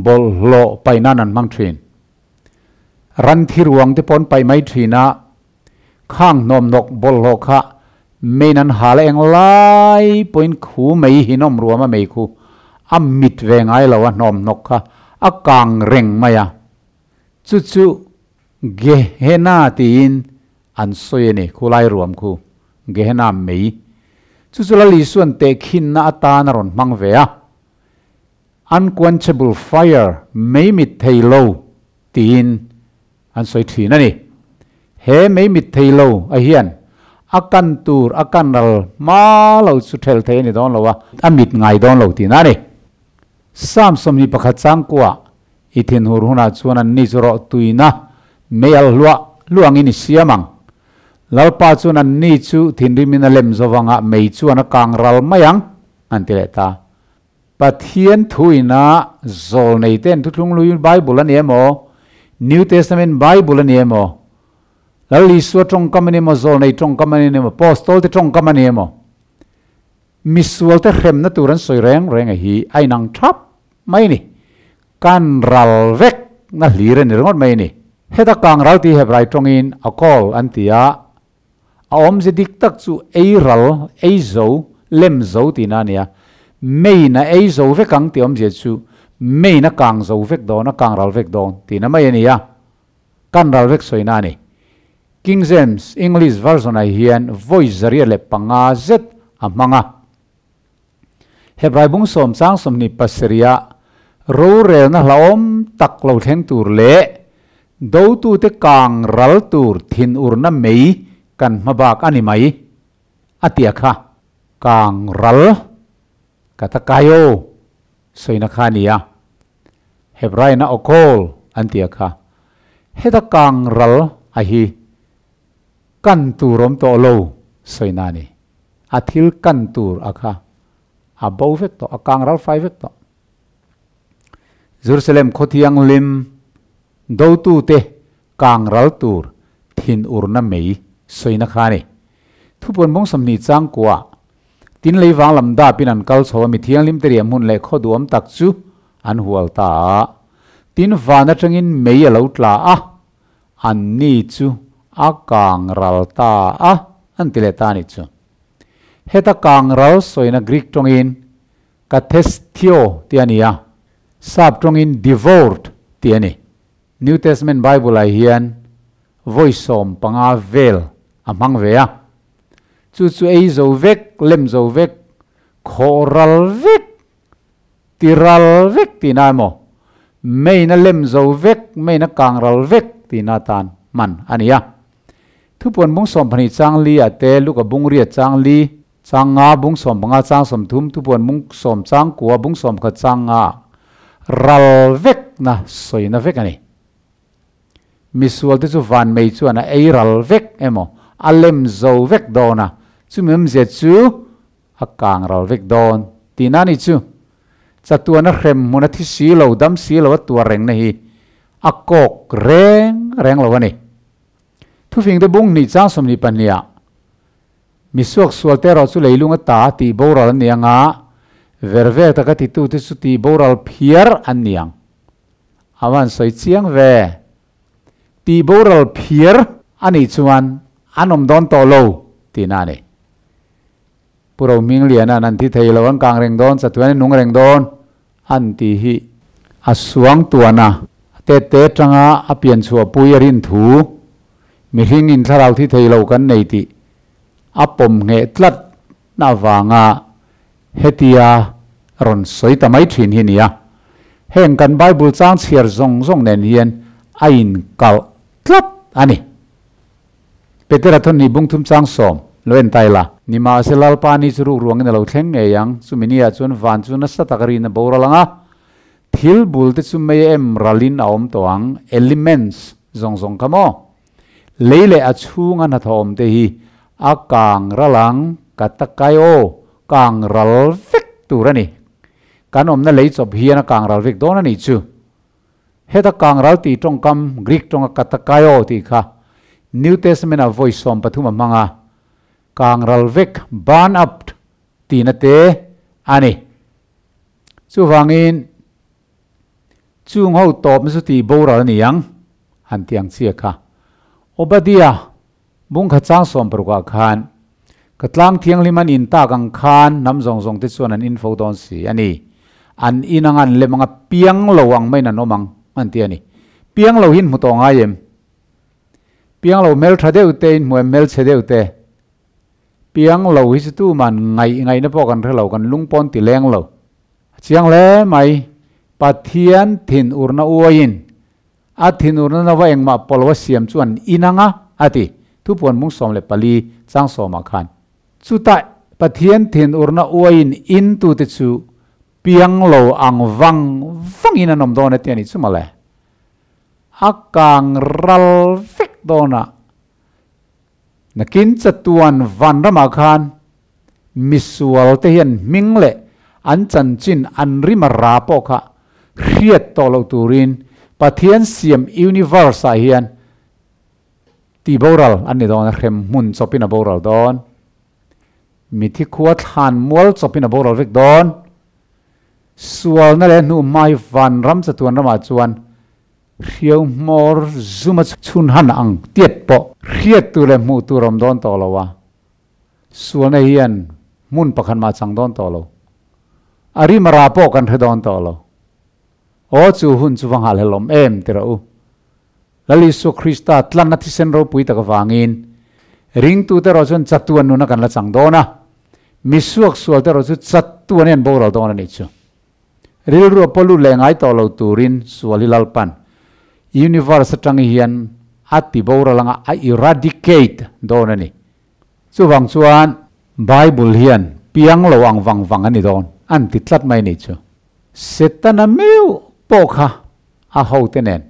bawlhhlawh paih nan an hmang thin. Ran thi ruang te pawh an paih mai thin a, khang hnawmhnawk bawlhhlawh kha main an hal a eng lai pawhin khu mei Hinnom ruama mei khu a mit ve ngai lo a, hnawmhnawk kha a kang reng mai a. Chu chu Gehenna tiin an sawi a ni, khulai ruam khu Gehenna mei. Chu chu Lal Isuan tehkhinna atan a rawn hmang ve a. Unquenchable fire, mei mit thei lo tiin an sawi thin a ni. He mei mit thei lo a hian a kan tur a kan ral hma lo chu ṭhel thei a ni dawn lo a, a mit ngai dawn lo tihna a ni. Psalm 21 changkuah i thinhur hunah chuan anni chu rawh tuina mei al hluah hluah angin i siam ang. Lalpa chuan anni chu thinrimin a lem zovangah mei chuan a kang ral mai ang, an ti leh ta. Pathian thuina zawlnei ten thuthlung lui Bible a ni emaw, New Testament Bible a ni emaw, Lal Isua tawngkam a ni emaw, Zawlnei tawngkam a ni emaw, Apostol te tawngkam a ni emaw, misual te hremna tur an sawi reng reng a hi a inang thap mai a ni. Kan ral vek na hlir a ni ringawt mai a ni. Heta kang ral tih Hebrai tawngin a call an ti a, a awmze dik tak chu ei ral, ei zo, lem zo tihna a ni a. Main a ei zo vek ang tih awmzia chu main a kang zo vek dawn, a kang ral vek dawn tihna mai a ni a. Kan ral vek sawina a ni. King James English Version-ah hian vawi 105 zet a hmang a. Hebrai bung sawm chang 27ah rorelna hlauhawm tak lo thleng tur leh dotute kang ral tur thinurna mei kan hma bak a ni mai, a ti a kha. Kang ral ka ta kaio sawina kha a ni a. Hebraina awkawl an ti a kha. Heta kang ral a hi kan tur awm tawh lo sawina a ni. A thil kan tur a kha a bo vek tawh, a kang ral fai vek tawh. Jerusalem khawthianghlim dotute kang ral tur thinurna mei sawina kha a ni. Thupuan bawng 20 chang kuah tin lei vang lam dapin an kal chho a, mi thianghlim te riah hmun leh khaw duhawm tak chu an hual ta a. Tin van atangin mei a lo tla a, an ni chu a kang ral ta a, an ti leh ta a nih chu. Heta kang ral sawina Greek tawngin kathesthio tih a ni a, sap tawngin devoured tih a ni. New Testament Bible-ah hian vawi 15 vel a hmang ve a. Chu chu ei zo vek, lem zo vek, khawh ral vek, ti ral vek tihna emaw, main a lem zo vek, main a kang ral vek tihna atan hman a ni a. Thupuan bung 12 chang li ah te, Luka bung riat chang li, chang nga, bung 15 chang 30, Thupuan bung 10 chang kua, bung 11 chang nga ah ral vek na sawina vek a ni. Misual te chu van mei chuan a ei ral vek emaw, a lem zo vek dawn a, chumi awmzia chu a kang ral vek dawn tihna a ni chu. Chatuan a hrem hmun a thi si lo, dam si lo a tuar rengna hi a kawk reng reng lo a ni. Thufing te bung hnih chang 22 ah misuak sual te erawh chu leilung a ta tih boral an ni ang a, ver ver taka titu te chu tih boral phiar an ni ang. A van sawi chiang ve. Tih boral phiar a nih chuan an awm dawn tawh lo tihna a ni. Pu Rohmingliana'n an thi thei lo, an kang reng dawn, chatuan in nung reng dawn an tih hi a suang tuan a. Tet te atanga a pian chhuah pui a rin thu, mihring in thlarau thi thei lo kan nei tih a pawm ngheh tlat na avanga hetia rawn sawi ta mai thin hi nia. Heng kan Bible chang chhiar zawng zawng nen hian a inkalh tlat a ni. Petera thawn ni bung thum chang 10 lo en tai la. Nimahse Lalpa ni chu ruk ruangin a lo thleng ngei ang, chumi ni ah chuan van chu nasa tak rin a boral ang a, thil bul te chu mei em ralin a awm tawh ang, elements zawng zawng kha maw? Lei leh a chhunga hnathawh awm te hi a kang ral ang, ka takai aw, kang ral vek tur a ni. Kan awmna lei chawp hian a kang ral vek dawn a nih chu. Heta kang ral tih tawngkam Greek tawnga katakaio tih kha New Testament-ah vawi 13 a hmang a, kang ral vek, burn up, tihna te a ni. Chuvangin chung ho tawpna chu tih boral a ni ang, han ti ang chiah kha. Obadiah bungkha chang 60ah khan, Ka tlang thianghlim an in tak ang khan hnam zawng zawng te chuan an in fo dawn si a ni. An in anga an lem anga piang lo ang maiin an awm ang, an ti a ni. Piang lo hi in hmu tawh ngai em? Piang lo hmel tha deuh te in hmu em hmel chhe deuh te? Piang lo hi chu tuman ngaih ngaihna pawh kan hre lo, kan lung pawn ti leng lo. A chiang hle mai, Pathian thin urna uaiin A thinurna nova engmah pawlh a siam chu an in ang a, a ti. Thupuan mung 14 chang 10 ah khan. Chutah Pathian thinurna uaiin in tute chu piang lo ang vang vangin an awm dawn a ti a nih chu mawle. A kang ral vek dawn a. Nakin chatuan vanramah khan misual te hian hming leh an chanchin an rim a ra pawh kha hriat tawh loh turin Pathian siam universe ah hian Ti boral an ni dawn a, hremhmun chawpin a boral dawn. Mithi khua thlan mual chawpin a boral vek dawn. Sualna leh hnu hmai vanram chatuan ramah chuan hriau hmawr zuma chhun han ang tiat pawh hriat tur leh hmuh tur a awm dawn tawh lo a. Sualna hian hmun pakhat mah a chang dawn tawh lo. A rim a ra pawh kan hre dawn tawh lo. Aw chu hun chu va nghalhlelawm em ti rawh u. Lal Isua Krista tlanna thisen ropui tak avangin ringtute erawh chuan chatuan nuna kan la chang dawn a, mi suaksualte erawh chu chatuan hian boral dawn a nih chu. Rilru a pawlut leh ngai tawh lo turin sual hi Lalpan universe atang hian a ti boral anga a eradicate dawn a ni. Chuvang chuan Bible hian piang lo ang vang vang a ni dawn an ti tlat mai a nih chu. Setana meuh pawh kha a hote nen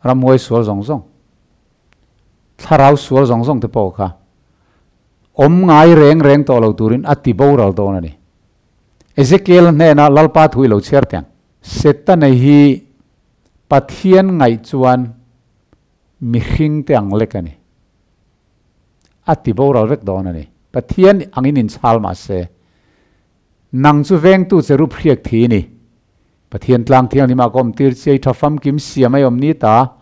ramhuai sual zawng zawng, thlarau sual zawng zawng te pawh kha awm ngai reng reng tawh lo turin a ti boral dawn a ni. Ezekiel hnena Lalpa thu i lo chhiar teh ang. Setana hi Pathian ngaih chuan mihring te ang lek a ni. A ti boral vek dawn a ni. Pathian angin inchhal mah se, nang chu vengtu che rup hriak thi i ni. Pathian tlang thianghlimah ka awm tir chiai tha famkim siam ai awm ni ta,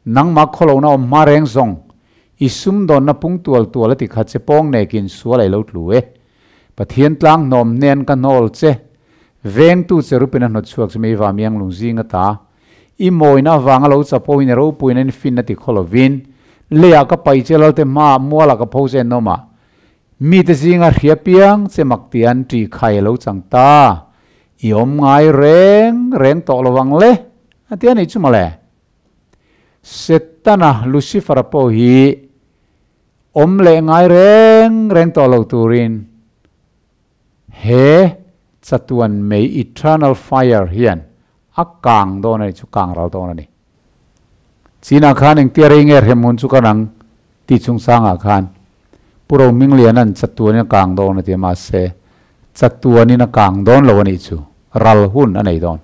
nangmah khawlohna awm hma reng zawng, i sumdawnna pung tual tual a ti kha che pawng nekin sual ai lo tlu e. Pathian tlang hnawm hnen ka hnawl che, vengtu che rupin a hnawt chhuak che mi va miang lung zing ata, i mawina avanga lo chapo in i ropuina in finna ti khaw lovin, leiah ka paih che lalte hmaah mualah ka pho che nawmah, Mite zinga hria piang che mak ti an ṭih khai a lo chang ta. I awm ngai reng reng tawh lo ang le, a ti a nih chu mawle. Setana, Lucifer-a pawh hi awm leh ngai reng reng tawh lo turin he chatuan mei, eternal fire, hian a kang dawn a nih chu, kang ral dawn a ni. Chinah khan engtia rei nge hremhmun chu ka rang tih chungchangah khan Pu Rohmingliana'n chatuanin a kang dawn a ti a, mahse chatuanin a kang dawn lo a nih chu, ral hun a nei dawn.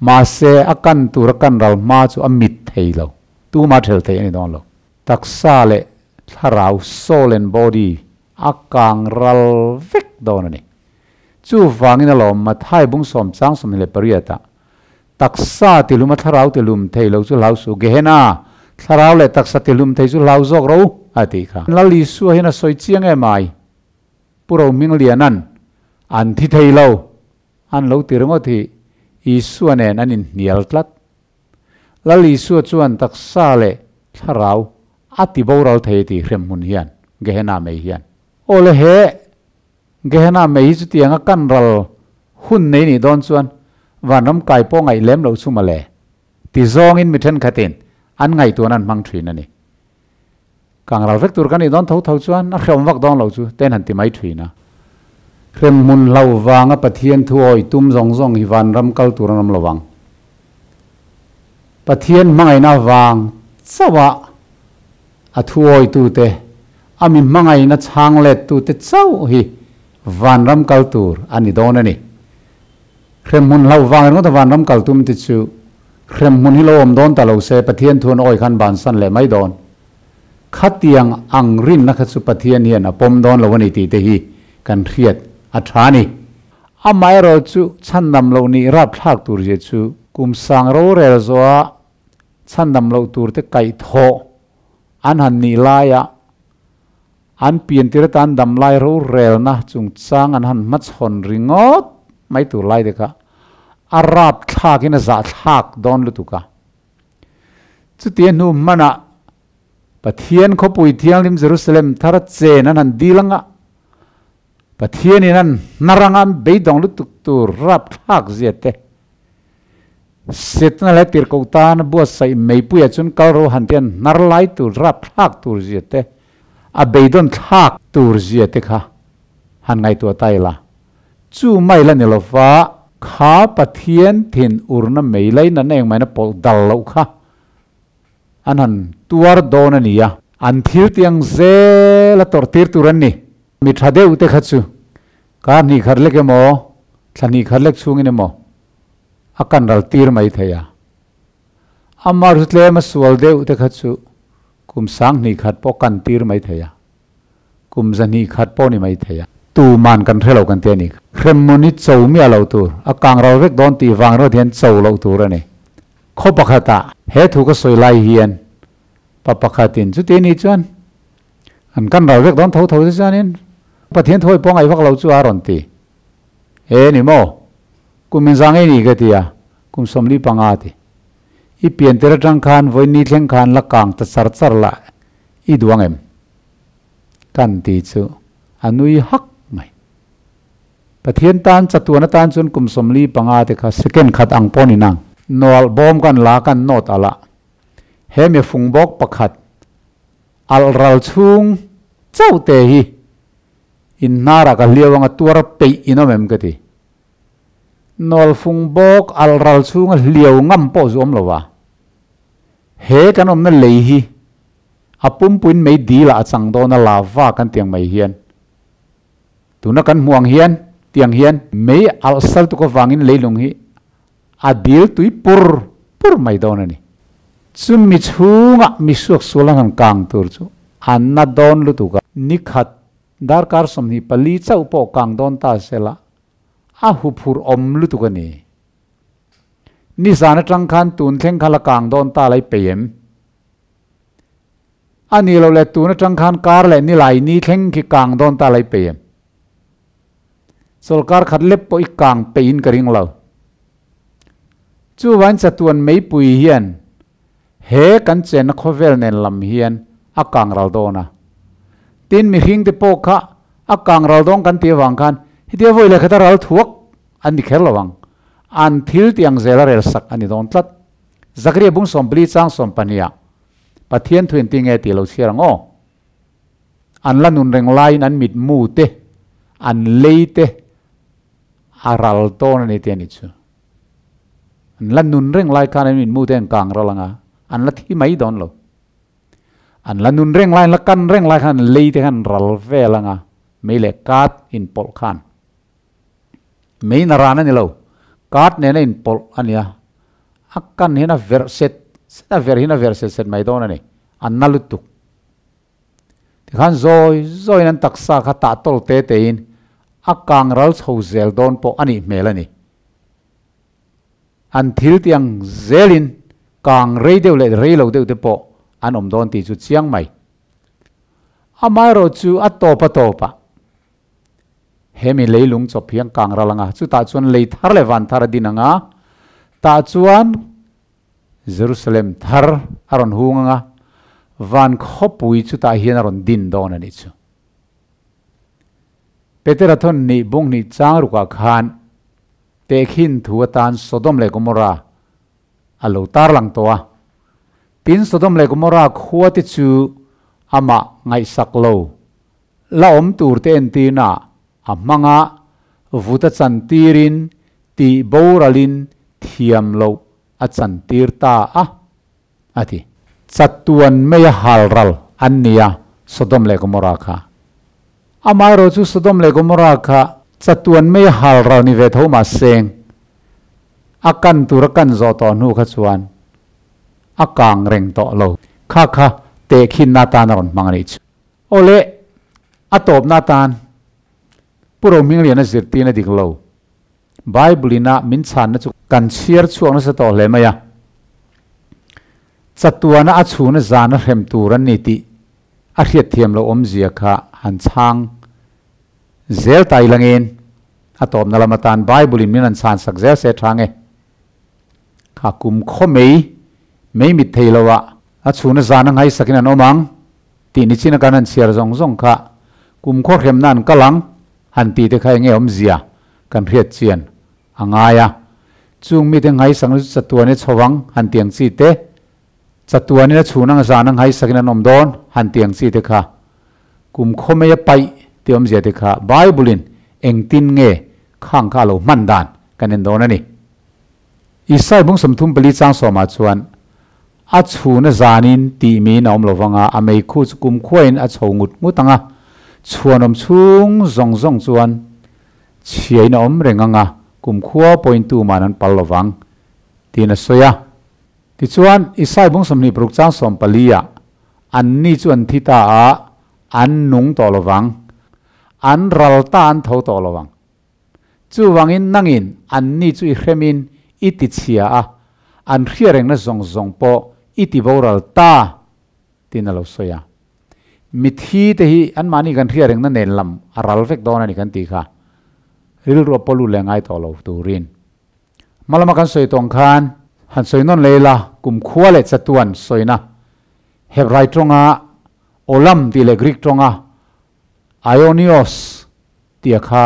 Mahse a kan tur a kan ral hma chu a mit thei lo, tuma ṭhel thei a ni dawn lo. Taksa leh thlarau, soul and body, a kang ral vek dawn a ni. Chuvangin alawm Mathai bung sawm chang 28 ah Taksa tilum a thlarau tilum thei lo chu hlau suh, Gehenna, thlarau leh taksa tilum thei chu hlau zawk ro, a tih kha. Lal Isua hian a sawi chiang em ai? Pu Rohmingliana'n an thi thei lo, an lo ti ringawt hi Isua nen an inhnial tlat. Lal Isua chuan taksa leh thlarau a ti boral thei a ti hremhmun hian, Gehenna mei hian. Aw le he Gehenna mei hi chutianga kan ral hun nei nih dawn chuan vanram kai pawh ngaih lem loh chu mawle ti zawngin mi thenkhatin an ngaihtuahna an hmang thin a ni. Kang ral vek tur kan nih dawn tho tho chuan a hreawm vak dawn lo chu ten han ti mai thin a. Hremhmun hlo vanga Pathian thu awi tum zawng zawng hi vanram kal tur an awm lo vang. Pathian hmangaihna vang chauha A thuawitute, a mi hmangaihna chhang lettute chauh hi vanram kal tur a ni dawn a ni. Hremhmun hlauh vang ringawta vanram kal tum te chu hremhmun hi lo awm dawn ta lo se Pathian thu an awi khan bansan leh mai dawn. Khatiang ang rinna kha chu Pathian hian a pawm dawn lo a ni tih te hi kan hriat a tha a ni. Amaherawh chu chhandam loh nih rapthlak tur zia chu kum sang rorel zawha Chhandam loh tur te kaih thawh an han nih laia an piantir atan damlai rorelna chungchang an han hmachhawn ringawt mai tur lai te kha a rap thlakin a zah thlak dawn lutuk a. Chutia hnu hmanah Pathian khawpui thianghlim Jerusalem thar a chen an han dil anga Pathianin an hnar anga an beidawng lutuk tur rap thlak zia te Setna leh tirhkoh tana buatsaih meipuiah chuan kal ro han te an hnar lai tur rap thlak tur zia te, a beidawn thlak tur zia te kha han ngaihtuah ta ila. Chu mai la ni lova kha Pathian thin urna mei lai natna engmahina pawlh dal loh kha an han tuar dawn a ni a. An thil tiang zel a tawrh tir tur an ni. Mi tha deuh te kha chu kar hnih khat lek emaw, thla hnih khat lek chhungin emaw a kan ral tir mai thei a. Amah chu tlem a sual deuh te kha chu Kum 10,000 pawh kan tir mai thei a, kum 200 pawh ni mai thei a. Tu man kan hrelo kan ti a ni. Hremhmun hi cho miah lo tur, a kang ral vek dawn tih vang rawt hian cho loh tur a ni. Khaw pakhatah he thu ka sawi lai hian pa pakhatin chuti ni chuan an kan ral vek dawn tho tho che chuanin Pathian thuai pawh ngaih vak lo chu a rawn ti. E ni maw? Kum inzang ei ni ka ti a, kum 45 ti. I pian tir atang khan vawi ni thleng khan la kang ta char char la i duang em? Kan ti chu a nui hak mai. Pathian tan chatuan atan chuan kum 45 te kha second khat ang pawh ni nang. Nawlh bawm kan la kan nawt alh a, he mi fung bawk pakhat alh ral chhung chauh te hi in hnarah ka hliau anga tuar peih in awm em ka ti. Nawlh fung bawk alh ral chhunga hliau ngam pawh zu awm lo va. He kan awmna lei hi a pumpuiin mei dil ah a chang dawn a lava kan tiang mai hian. Tuna kan hmuh ang hian tiang hian mei alh sal tuk avangin leilung hi a dil tui pur pur mai dawn a ni. Chumi chhunga mi suaksual an han kang tur chu a na dawn lutuk a. Nikhat darkar 24 chauh pawh kang dawn ta sela a huphurh awm lutuk a ni. Nizan atang khan tun thleng kha la kang dawn ta lai pei em? A ni lo le tun atang khan kar leh nilai ni thleng khi kang dawn ta lai pei em? Chawlkar khat lep pawh i kang peiin ka ring lo. Chuvain chatuan meipui hian he kan chenna khawvel nen lam hian a kang ral dawn a. Tin mihring te pawh kha a kang ral dawn kan tih avang khan hetia vawi leh khata ral thuak an ni kher lo ang. An thil tih ang zela rel sak a ni dawn tlat. Zakaria bung 14 chang 12 ah Pathian thu engtin nge tih lo chhiar ang aw. An la nun reng laiin an mitmu te, an lei te a ral dawn a ni tih a ni chu. An la nun reng lai khan an mitmu te an kang ral ang a, an la thi mai dawn lo. An la nun reng lai, an la kan reng lai khan an lei te khan an ral vel ang a, mei leh kat inpawlh khan. Mei na ran a ni lo, kat nena inpawlh a nia. A kan hian a verh set set a, verh hian a verh set set mai dawn a ni, a na lutuk. Tikhan zawi zawiin an taksa kha tah tawl te tein a kang ral chho zel dawn pawh a nih hmel a ni. An thil tih ang zelin kang rei deuh leh rei lo deuh te pawh an awm dawn tih chu chiang mai. Amaherawh chu a tawp a tawp ah hemi leilung chawp hi an kang ral ang a, chutah chuan lei thar leh van thar a din ang a, tah chuan Jerusalem thar a rawn hung ang a, van khawpui chutah hian a rawn din dawn a nih chu. Petera thawn nih bung hnih chang rukah khan tehkhin thu atan Sodom leh Gomorrah a lo tarlang tawh a. Tin, Sodom leh Gomorrah khua te chu amah ngaihsak lo la awm tur te entirna a hmang a, vut a chantirin tih boralin thiam loh a chantir ta a, a ti. Chatuan mai a halral an ni a, Sodom leh Gomorrah kha. Amaherawh chu Sodom leh Gomorrah kha chatuan mai a halral ni ve tho mah seng, a kan tur a kan zawh tawh hnu kha chuan a kang reng tawh lo. Kha kha tehkhinna atan a rawn hmang a nih chu. Aw le, a tawpna atan Pu Rohmingliana zirtirna dik lo Bible ina min chhanna chu kan chhiar chhuak nasa tawh hle mai a. Chatuana a chhuna zana hrem tur an ni tih a hriatthiam loh awmzia kha han chhang zel ta ilangin a tawpna lam atan Bible in min han chhan sak zel se tha nge. Kha kum khaw mei mei mit thei lo ah a chhuna zana nghaisakin an awm ang tih ni chin a kan han chhiar zawng zawng kha kum khaw hremna an kal ang han tih te kha enge awmzia kan hriat chian a ngai a. Chung mite nghaisak na chu chatuan i chho ang han ti ang chi te, chatuanin a chhun ang zan a nghaisakin an awm dawn han ti ang chi te kha kum khaw mai a paih tih awmzia te kha Bible in engtin nge khang kha a lo hman dan kan en dawn a ni. Isai bung 34 chang sawmah chuan a chhun a zanin tih miin a awm lo vang a, a meikhu chu kumkhuain a chho ngut ngut ang a, chhuanawm chhung zawng zawng chuan chhiain a awm reng ang a, kumkhua pawhin tuman an pal lo vang, tiin a sawi a. Tichuan, Isai bung 26 chang 14 ah. Anni chu an thi ta a, an nung tawh lovang. An ral ta an tho tawh lovang. Chuvangin nangin anni chu i hremin i ti chhia a, an hria rengna zawng zawng pawh i ti boral ta, tiin a lo sawi a. Mithi te hi anmahni kan hria rengna nen lam a ral vek dawn a ni kan tih kha rilru a pawlu leh ngai tawh lo turin. Hma lama kan sawi tawng khan han sawi nawn leh ila, kumkhua leh chatuan sawina Hebrai tawnga Olam tih leh Greek tawnga Aionios tih a kha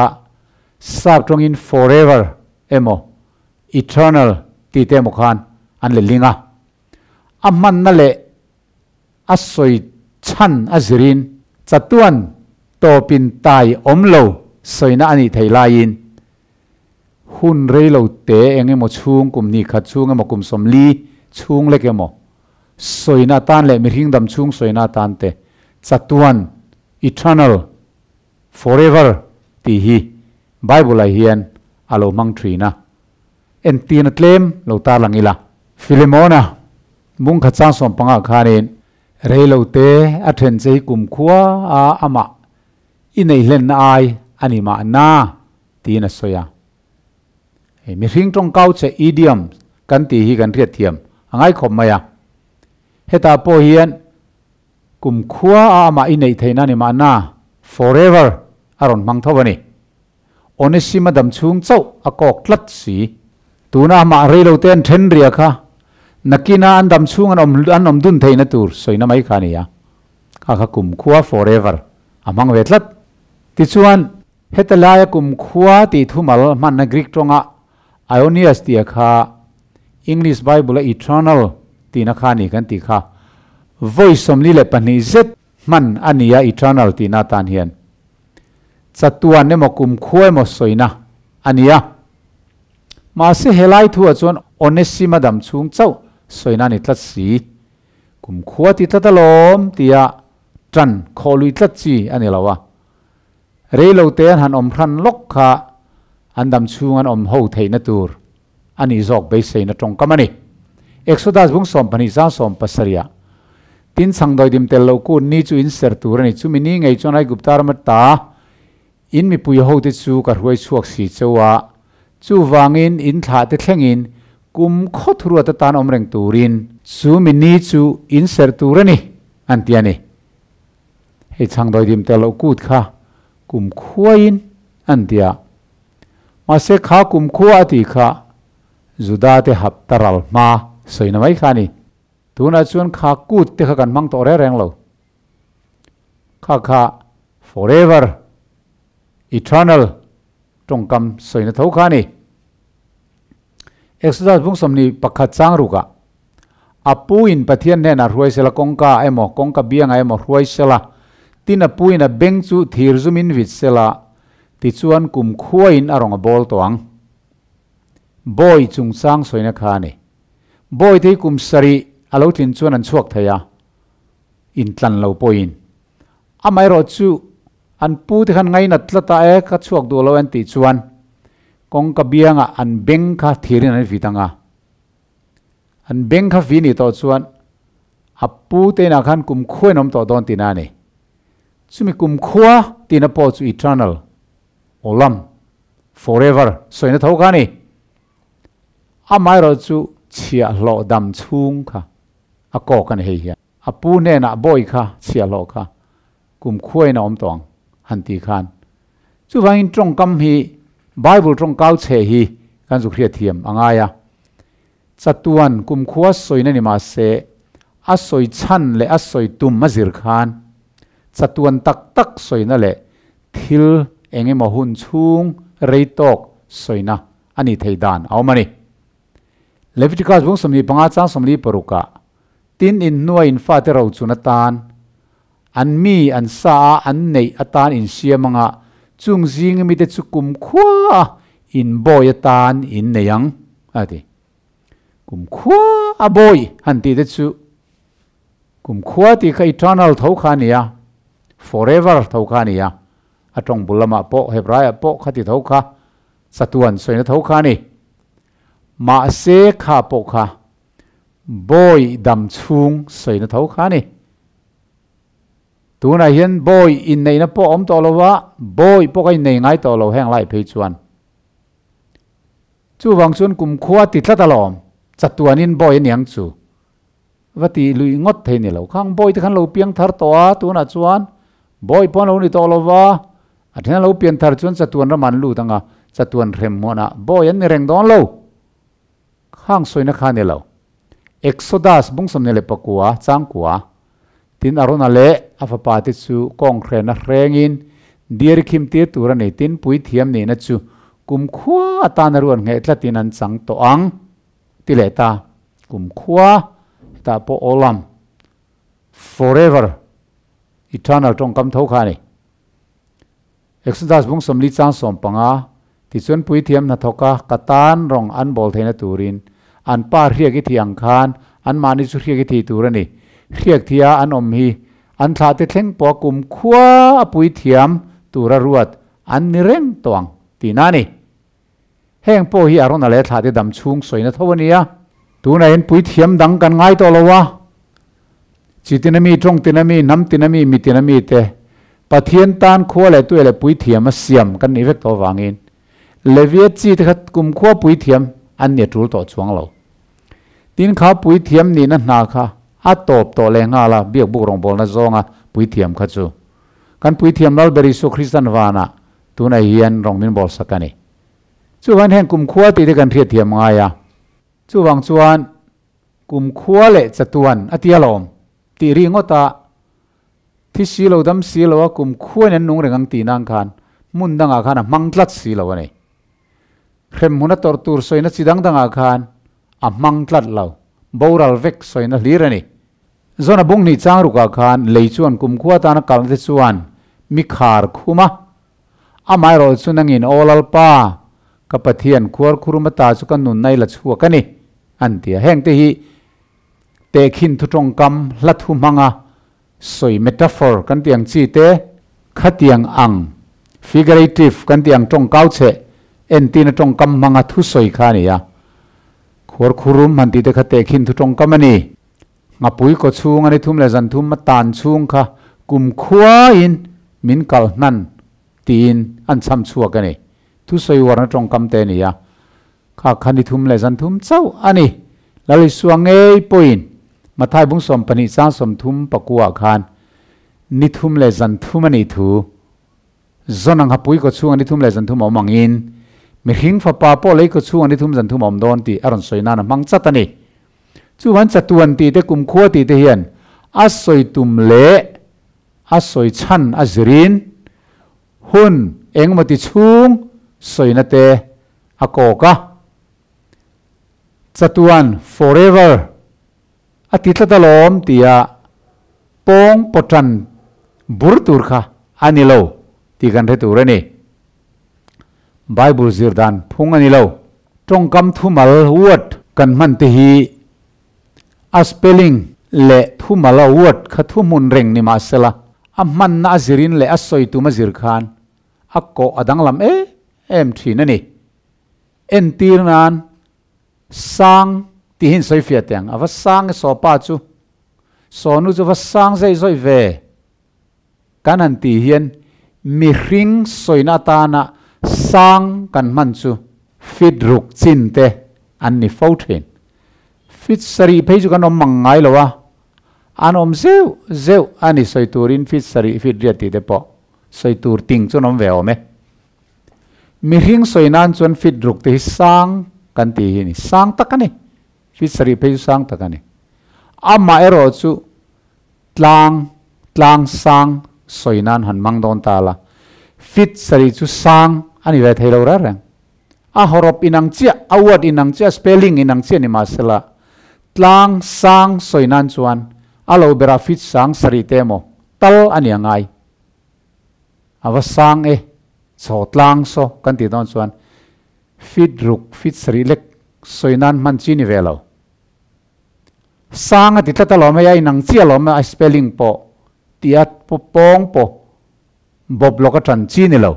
sap tawngin forever emaw eternal tih te emaw khan an letling a. A hmanna leh a sawi chhan a zirin chatuan tawpin tai awm lo sawina a nih theih laiin hun rei lo te eng emaw chhung kum hnih khat chhung emaw kum 40 chhung lek emaw sawina atan leh mihring dam chhung sawina atan te chatuan, eternal, forever tih hi Bible ah hian a lo hmang thin a. Entirna tlem lo tarlang ila. Filemona bung khat chang 15 khanin rei lo te a then che hi kumkhua a amah i nei hlenna ai a ni mahna tiin a sawi a. Hei mihring tawngkau che idiom kan tih hi kan hriat thiam a ngai khawp mai a. Hetah pawh hian kumkhua a amah i neih theihna a ni mahna forever a rawn hmang tho a ni. Onesima dam chhung chauh a kawk tlat si. Tuna amah rei lo te an then ria kha nakina an dam chhung an awm an awm dun theihna tur sawina mai kha a ni a. Kha kha kumkhua forever a hmang ve tlat. Tichuan, heta laia kumkhua tih thumal hmanna Greek tawnga aionios tia kha English Bible-a eternal tihna kha a ni kan tih kha vawi 42 zet hman a ni a eternal tihna atan hian. Chatuan emaw kumkhua emaw sawina a ni a. Mahse helai thuah chuan Onesima dam chhung chauh sawina a ni tlat si. Kumkhua ti tlat alawm tia tan khawhlui tlat chi a ni lo a. Rei lo te an han awm hran lawk kha an dam chhung an awm ho theihna tur a nih zawk beiseina tawngkam a ni. Exodus bung 12 zang 70 ah tin chhangdawi dim tel loh kut ni chu in ser tur a ni. Chumi ni ngei chuan Aigupta rama ta in mipui hote chu ka hruai chhuak si cheu a, chuvangin in thlah te thlengin kum khaw thuruat atan awm reng turin chumi ni chu in ser tur a ni, an ti a ni. Hei chhangdawi dim tel loh kut kha kum khuaiin an ti a. Mahse kha kum khua a tih kha Juda te hapta ral hma sawina mai kha a ni. Tunah chuan kha kut te kha kan hmang tawh reng reng lo. Kha kha forever, eternal tawngkam sawina tho kha a ni. Exodus bung 21 chang rukah a pu in Pathian hnenah hruai sela kawngka emaw kawngka biangah emaw hruai sela, tin a pu in a beng chu thir zumin vit sela, tichuan kum khuain a rawn a bawl tawh ang. Bawi chungchang sawina kha a ni. Bawi te hi kum 7 a lo tlin chuan an chhuak thei a, intlan lo pawhin. Amaherawh chu an pu te khan ngainat tlat a, e ka chhuak duh lo an tih chuan kawngka biangah an beng kha thirin an vit ang a. An beng kha vi nih tawh chuan a pu te inah khan kumkhua in awm tawh dawn tihna a ni. Chumi kumkhua tihna pawh chu eternal, olam, forever sawina tho kha a ni. Amaherawh chu chhiahhlawh dam chhung kha a kawk a ni hei hian. A pu hnenah bawi kha chhiahhlawh kha kumkhua in a awm tawh ang han tih khan. Chuvangin tawngkam hi Bible tawngkau chhe hi kan zuk hriat thiam a ngai a. Chatuan kumkhua sawina ni mahse a sawi chhan leh a sawi tum a zir khan chatuan tak tak sawina leh thil eng emaw hun chhung rei tawk sawina a nih theih dan a awm a ni. Leviticus bung 25 chang 46 ah tin in hnuai in fate ro chun atan an mi an sa a an neih atan in siam anga chung zing mi te chu kum khua a in bawi atan in nei ang a ti. Kum khua a bawi han ti te chu kum khua ti kha eternal tho kha a ni a, forever tho kha a ni a, a tawng bul lamah pawh Hebraiah pawh kha ti tho kha chatuan sawina tho kha a ni. Mahse kha pawh kha bawi dam chhung sawina tho kha a ni. Tunah hian bawi inneihna pawh a awm tawh lo a, bawi pawh ka innei ngai tawh lo heng lai phei chuan. Chuvang chuan kumkhua ti tlat alawm, chatuanin bawi a niang chu. Va tih luih ngawt thei ni lo. Khang bawi te khan lo piang thar tawh a, tunah chuan bawi pawh an lo ni tawh lo va, a then a lo pian thar chuan chatuan ram an lut ang a, chatuan hrem hmuanah bawi an ni reng dawn lo. Khang sawina kha a ni lo. Exodus bung 29 changkua, Tin Arona leh a fapa te chu kawnghrena hrengin diar i khim tir tur a ni. Tin puithiam nihna chu kumkhua atana ruat ngheh tlatin an chang tawh ang. Ti leh ta, kumkhua hetah pawh olam, forever, eternal tawngkam tho kha a ni. Exodus bung 40 chang 15, Tichuan puithiam hnathawka ka tan rawng an bawl theihna turin an pa hriak i thih ang khan anmahni chu hriak i thih tur a ni. Hriak thia an awm hi an thlahte thleng pawha kumkhua a puithiam tura ruat an ni reng tawh ang tihna a ni. Heng pawh hi Arona leh thlahte dam chhung sawina tho a ni a. Tunah hian puithiam dang kan ngai tawh lo a. Chi tina mi, tawng tina mi, hnam tina mi, mi tina mi te Pathian tan khua leh tuia leh puithiam a siam kan nih vek tawh avangin Levia chi te kha kumkhua puithiam an ni a tul tawh chuang lo. Tin kha puithiam nihna hna kha a tawp tawh leh nghal a, biakbuk rawngbawlna zawnga puithiam kha chu kan puithiam Lalber Isua Kristan vanah Tunah hian rawng min bawl sak a ni. Chuvangin heng kumkhua tih te kan hriatthiam ngai a. Chuvang chuan kumkhua leh chatuan a tia lawm tih ri ngawt a, thi si lo dam si lo a kumkhuain an nung reng ang tih nan khan hmun dangah khan a hmang tlat si lo a ni. Hremhmun a tawrh tur sawina chi dang dangah khan a hmang tlat lo, boral vek sawina hlir a ni. Zona bung hnih chang rukah khan lei chuan kumkhua tana kalna te chuan mi khar khum a, amaherawh chu nangin Aw Lalpa, ka Pathian, khuar khuruma ta chu ka nunna i la chhuak a ni, an ti a. Heng te hi tehkhin thu tawngkam hla thu hmanga sawi metaphor kan tih ang chi te, khatiang ang figurative kan tih ang tawngkau chhe entina tawngkam hmanga thu sawi kha a ni a. Khuar khurum han tih te kha tehkhin thu tawngkam a ni. Ngapui kaw chhung a ni thum leh zan thum a tan chhung kha kum khuain min kal hnan tiin an chham chhuak a ni. Thusawi uarna tawngkam te a ni a, kha kha ni thum leh zan thum chauh a ni. Lalisua ngei pawhin Mathai bung 12 chang 30 pakua khan ni thum leh zan thum a nih thu zawn ang hapui kaw chhung a ni thum leh zan thum a awm angin mihring fapa pawh lei kaw chhung a ni thum zan thum a awm dawn tih a rawn sawi nan a hmang chat a ni. Chuvan chatuan tih te kumkhua tih te hian a sawi tum leh a sawi chhan a zirin hun engemaw ti chhung sawina te a kawk a. Chatuan forever a ti tlat alawm tia pawng pawtan bur tur kha a ni lo tih kan hre tur a ni. Bible zir dan phung a ni lo. Tawngkam thumal, word, kan hman te hi a spelling leh thumal a word kha thuhmun reng ni mahsela a hmanna a zirin leh a sawi tum a zir khan a kawh a danglam em em thin a ni. Entir nan sang tih hi in sawi fiah teh ang, a va sang e sawpa chu, sawnu chu va sang zai zawih ve. Kan han tih hian mihring sawina atana sang kan hman chu fit ruk chin te an ni fo thin. Fit sarih phei chu kan awm mang ngai lo a, an awm zeuh zeuh a ni sawi turin fit sarih fit riat tih te pawh sawi tur ting chu an awm ve awm e. Mihring sawi nan chuan fit ruk te hi sang kan tih hi a ni, sang tak a ni. Fit sarih phei chu sang tak a ni. Amaherawh chu Tlang, tlang sang sawi nan han mang dawn ta la, fit sarih chu sang a ni ve thei lo reng reng. A hawrawp inang chiah, a word inang chiah, spelling inang chiah ni mahsela, tlang sang sawi nan chuan a lo berah fit sang sarih te emaw tal a ni a ngai. A va sang e, chaw tlang saw kan tih dawn chuan fit ruk, fit sarih lek sawi nan hman chi ni ve lo. Sang a ti tlat alawm hei a inang chiah alawm a spelling pawh tih a pawng pawh bawp lawk a tan chi ni lo.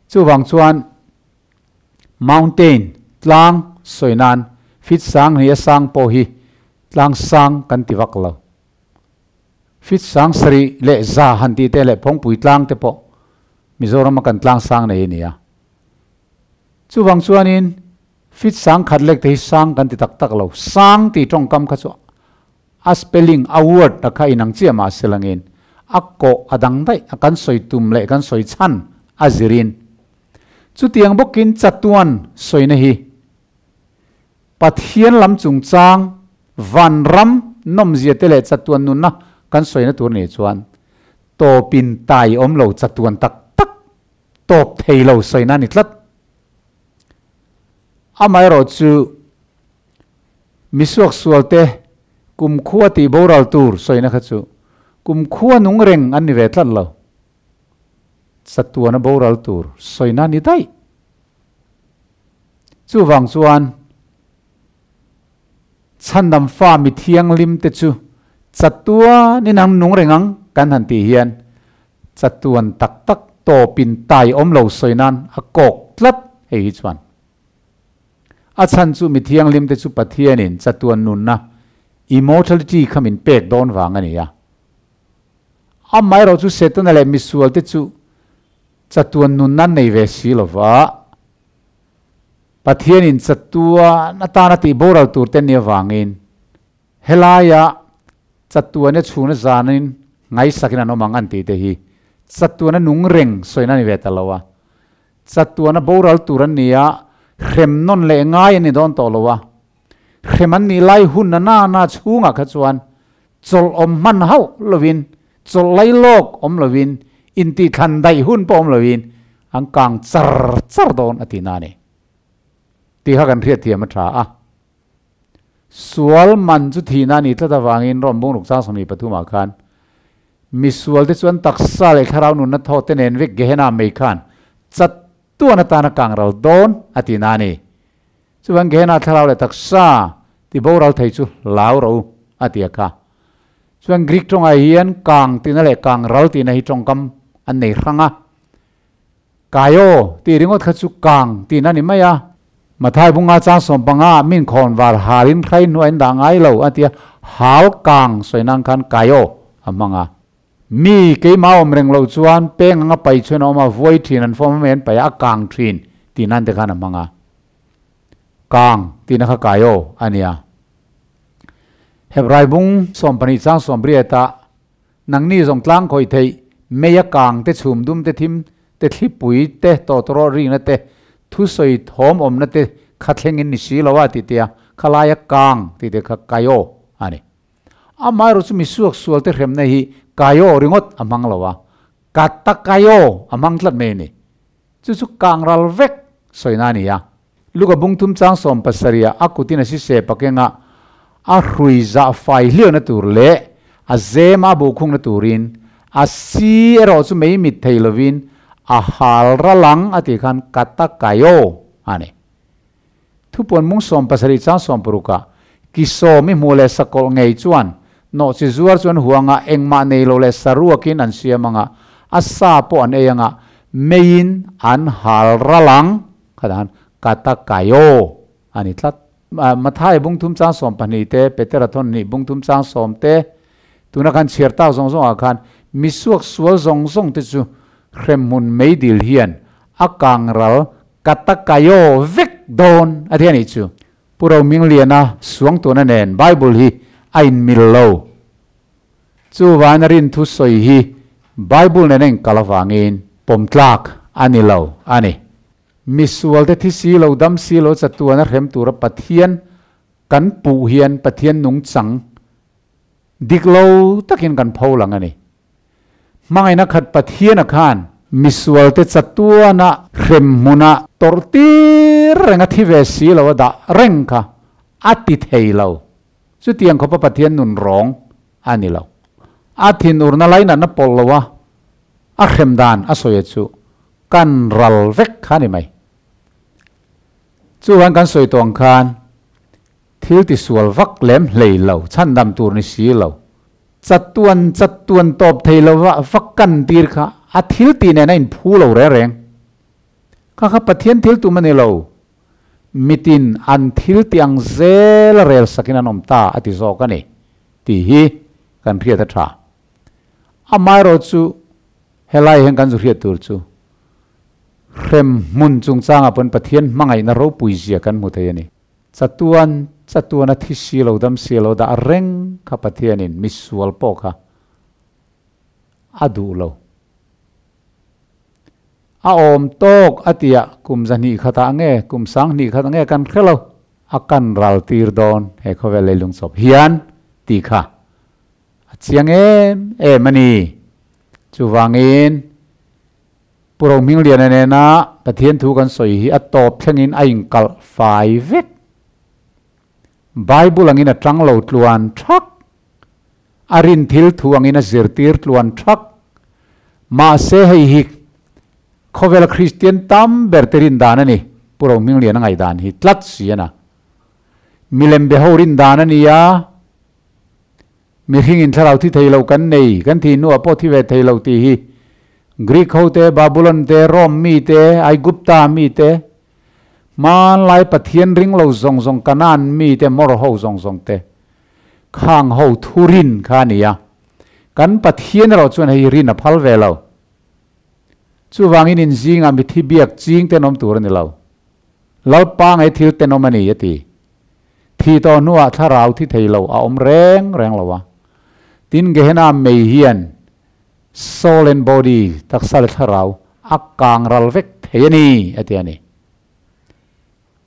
Chuvang chuan mountain tlang sawi nan fit sang hi a sang pawh hi tlang sang kan ti vak lo. Fit sang sarih leh za han tih te leh Phawngpui tlang te pawh Mizorama kan tlang sang nei a ni a. Chuvang chuanin fit sang khat lek te hi sang kan ti tak tak lo. Sang tih tawngkam kha chu a spelling, a word a kha inang chiah mah se langin a kawh a dang daih a kan sawi tum leh kan sawi chhan a zirin. Chutiang bawkin chatuan sawina hi Pathian lam chungchang vanram nawmzia te leh chatuan nunna kan sawina tur nih chuan tawpin tai awm lo chatuan tak tak tawp thei lo sawina a ni tlat. Amaherawhchu misuaksualte kumkhua tih boral tur sawina kha chu kumkhua nung reng an ni ve tlat lo. Chatuana boral tur sawina a ni daih. Chuvang chuan chhandam fa mi thianghlim te chu chatuanin an nung reng ang kan han tih hian chatuan tak tak tawpin tai awm lo sawi nan a kawk tlat hei hi chuan. A chhan chu mi thianghlim te chu Pathianin chatuan nunna, immortality, kha min pek dawn vang a ni a. Amaherawhchu Setana leh misual te chu chatuan nunna an nei ve si lo va, Pathianin chatuan atana tih boral tur te nia vangin helaia chatuana chhuna zanin ngaisakin an awm ang an tih te hi chatuana nung reng sawina a ni ve ta lo a. Chatuana boral tur an ni a, hrem nawn leh ngai an ni dawn tawh lo a. Hrem an nih lai hun a nana chhungah kha chuan chawlh awm hman hauh lovin, chawlh lai lawk awm lovin, intihthlan daih hun pawh awm lovin an kang char char dawn a tihna a ni. Tih kha kan hriatthiam a tha a. Sual man chu thihna a nih tlat avangin Rom bungruk chang 23 ah khan misual te chuan taksa leh thlarau nunna thaw te nen vek Gehenna mei khan chat tuan atana kang ral dawn a tihna a ni. Chuvan Gehenna thlarau leh taksa ti boral thei chu hlau ro a ti a kha. Chuan Greek tawngah hian kang tihna leh kang ral tihna hi tawngkam an nei hrang a. Kaio tih ringawt kha chu kang tihna a ni mai a. Mathai bunga chang 15 ah min khawn var halin hrai hnuaiin dah ngai lo a ti a, hal kang sawi nan khan kaio a hmang a. Mi keimah awm reng loh chuan peng anga pai chhuan a awm a, vuai thin an fawm mai an pai a, a kang thin tih nan te khan a hmang a. Kang tihna kha kai aw a nia. Hebrai bung 12 chang 18 ah nangni zawng tlang khawih theih mei a kang te chhum dum te thim te thlipui te tawtawrawh rikna te thusawi thawm awmna te kha thlengin ni si lo a tih te a, khalai a kang tih te kha kai aw a ni. Amaherawh chu misuak sual te hremna hi kai aw ringawt a hmang lo a, ka ta kai aw a hmang tlat mai a ni. Chu chu kang ral vek sawina a ni a. Luka bungthum chang 70 ah a kutin a sise pakenga a hrui zah fai hliahna tur leh a zem a buhkhungna turin a si erawh chu mei mit thei lovin a hal ral ang a tih khan ka ta kai aw a ni. Thupuan mung 70 chang 60 ah ki sawm i hmuh leh sakawlh ngei chuan nawhchi zuar chu an huang a, engmah nei lo leh saruakin an siam ang a, a sa pawh an ei ang a, meiin an hal ral ang kha ka ta kai aw a ni tlat. Mathai bungthum chang 12 te, Petera thawn hnih bungthum chang 10 te, tuna khan chhiar tak zawng zawngah khan misuak sual zawng zawng te chu hremhmun meidil hian a kang ral ka ta kai aw vek dawn a ti a nih chu. Pu Romingliana suangtuahna nen Bible hi a inmil lo. Chuvain a rin thu sawi hi Bible nen a inkal avangin pawm tlak a ni lo a ni. Misual te thi si lo, dam si lo chatuan a hrem tura Pathian kan puh hian Pathian nungchang dik lo takin kan pho lang a ni. Hmangaihna khat Pathiana khan misual te chatuana hrem hmuna tawrh tir reng a thi ve si lo a dah reng kha a ti thei lo. Chutiang khawpa Pathian nun rawng a ni lo. A thinurna lainatna pawlh lo a, a hrem dan a sawi a chu kan ral vek kha a ni mai. Chuan kan sawi tawh ang khan thil tisual vak lem hlei lo, chhandam tur ni si lo. Chatuan chatuan tawp thei lo va vak kan tir kha a thil tih nen a inphu lo reng reng. Kha kha Pathian thil tum a ni lo. Mitin an thil tih ang zel a rel sakin an awm ta a ti zawk a ni tih hi kan hriat a tha. Amaherawhchu helai hian kan zu hriat tur chu hrem hmun chungchangah pawn Pathian hmangaihna ropui zia kan hmu thei a ni. Chatuan chatuana thi si lo dam si lo dah reng kha Pathianin misual pawh kha a duh lo. A awm tawk a tiah kum zahnih khatah nge kum sanghnih khatah nge kan hre lo. A kan ral tir dawn he khawvel leilung chawp hian tih kha a chiang em em a ni. Chuvangin Pu Rohmingliana nena Pathian thu kan sawi hi a tawp thlengin a inkalh fai vek. Bible angin a tang lo tluan thak. A rin thil thu angin a zirtir tluan thak. Mahse hei hi khawvela Kristian tam ber te rin dan a ni. Pu Rohmingliana ngaihdan hi tlat si a na. Milem be ho rin dan a ni a. Mihringin thlarau thi thei lo kan nei, kan thih hnuah pawh thi ve thei lo tih hi Greek ho te, Babulon te, Rome mi te, Aigupta mi te, hmanlai Pathian ring lo zawng zawng Kanaan mi te, Mor ho zawng zawng te khang ho thurin kha a ni a. Kan Pathian erawh chuan hei rin a phal ve lo. Chuvangin inzingah mithi biak ching tenawm tur a ni lo. Lalpa ngei thil tenawm a ni a ti. Thi tawh hnuah thlarau thi thei lo a awm reng reng lo a. Tin Gehenna mei hian soul and body, taksa leh thlarau, a kang ral vek thei a ni, a ti a ni.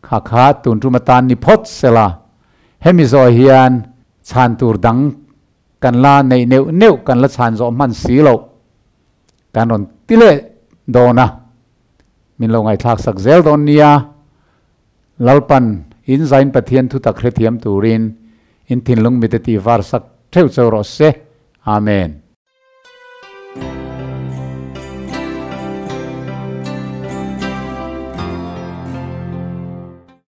Kha kha tun tum atan ni phawt sela, hemi zawh hian chhan tur dang kan la neih neuh neuh kan la chhan zawh hman si loh kan rawn ti leh dawn a, min lo ngaihthlak sak zel dawn nia. Lalpan, in zain Pathian thutak hrethiam turin in thinlung mite tih var sak theuh cheu rawh se. Amen.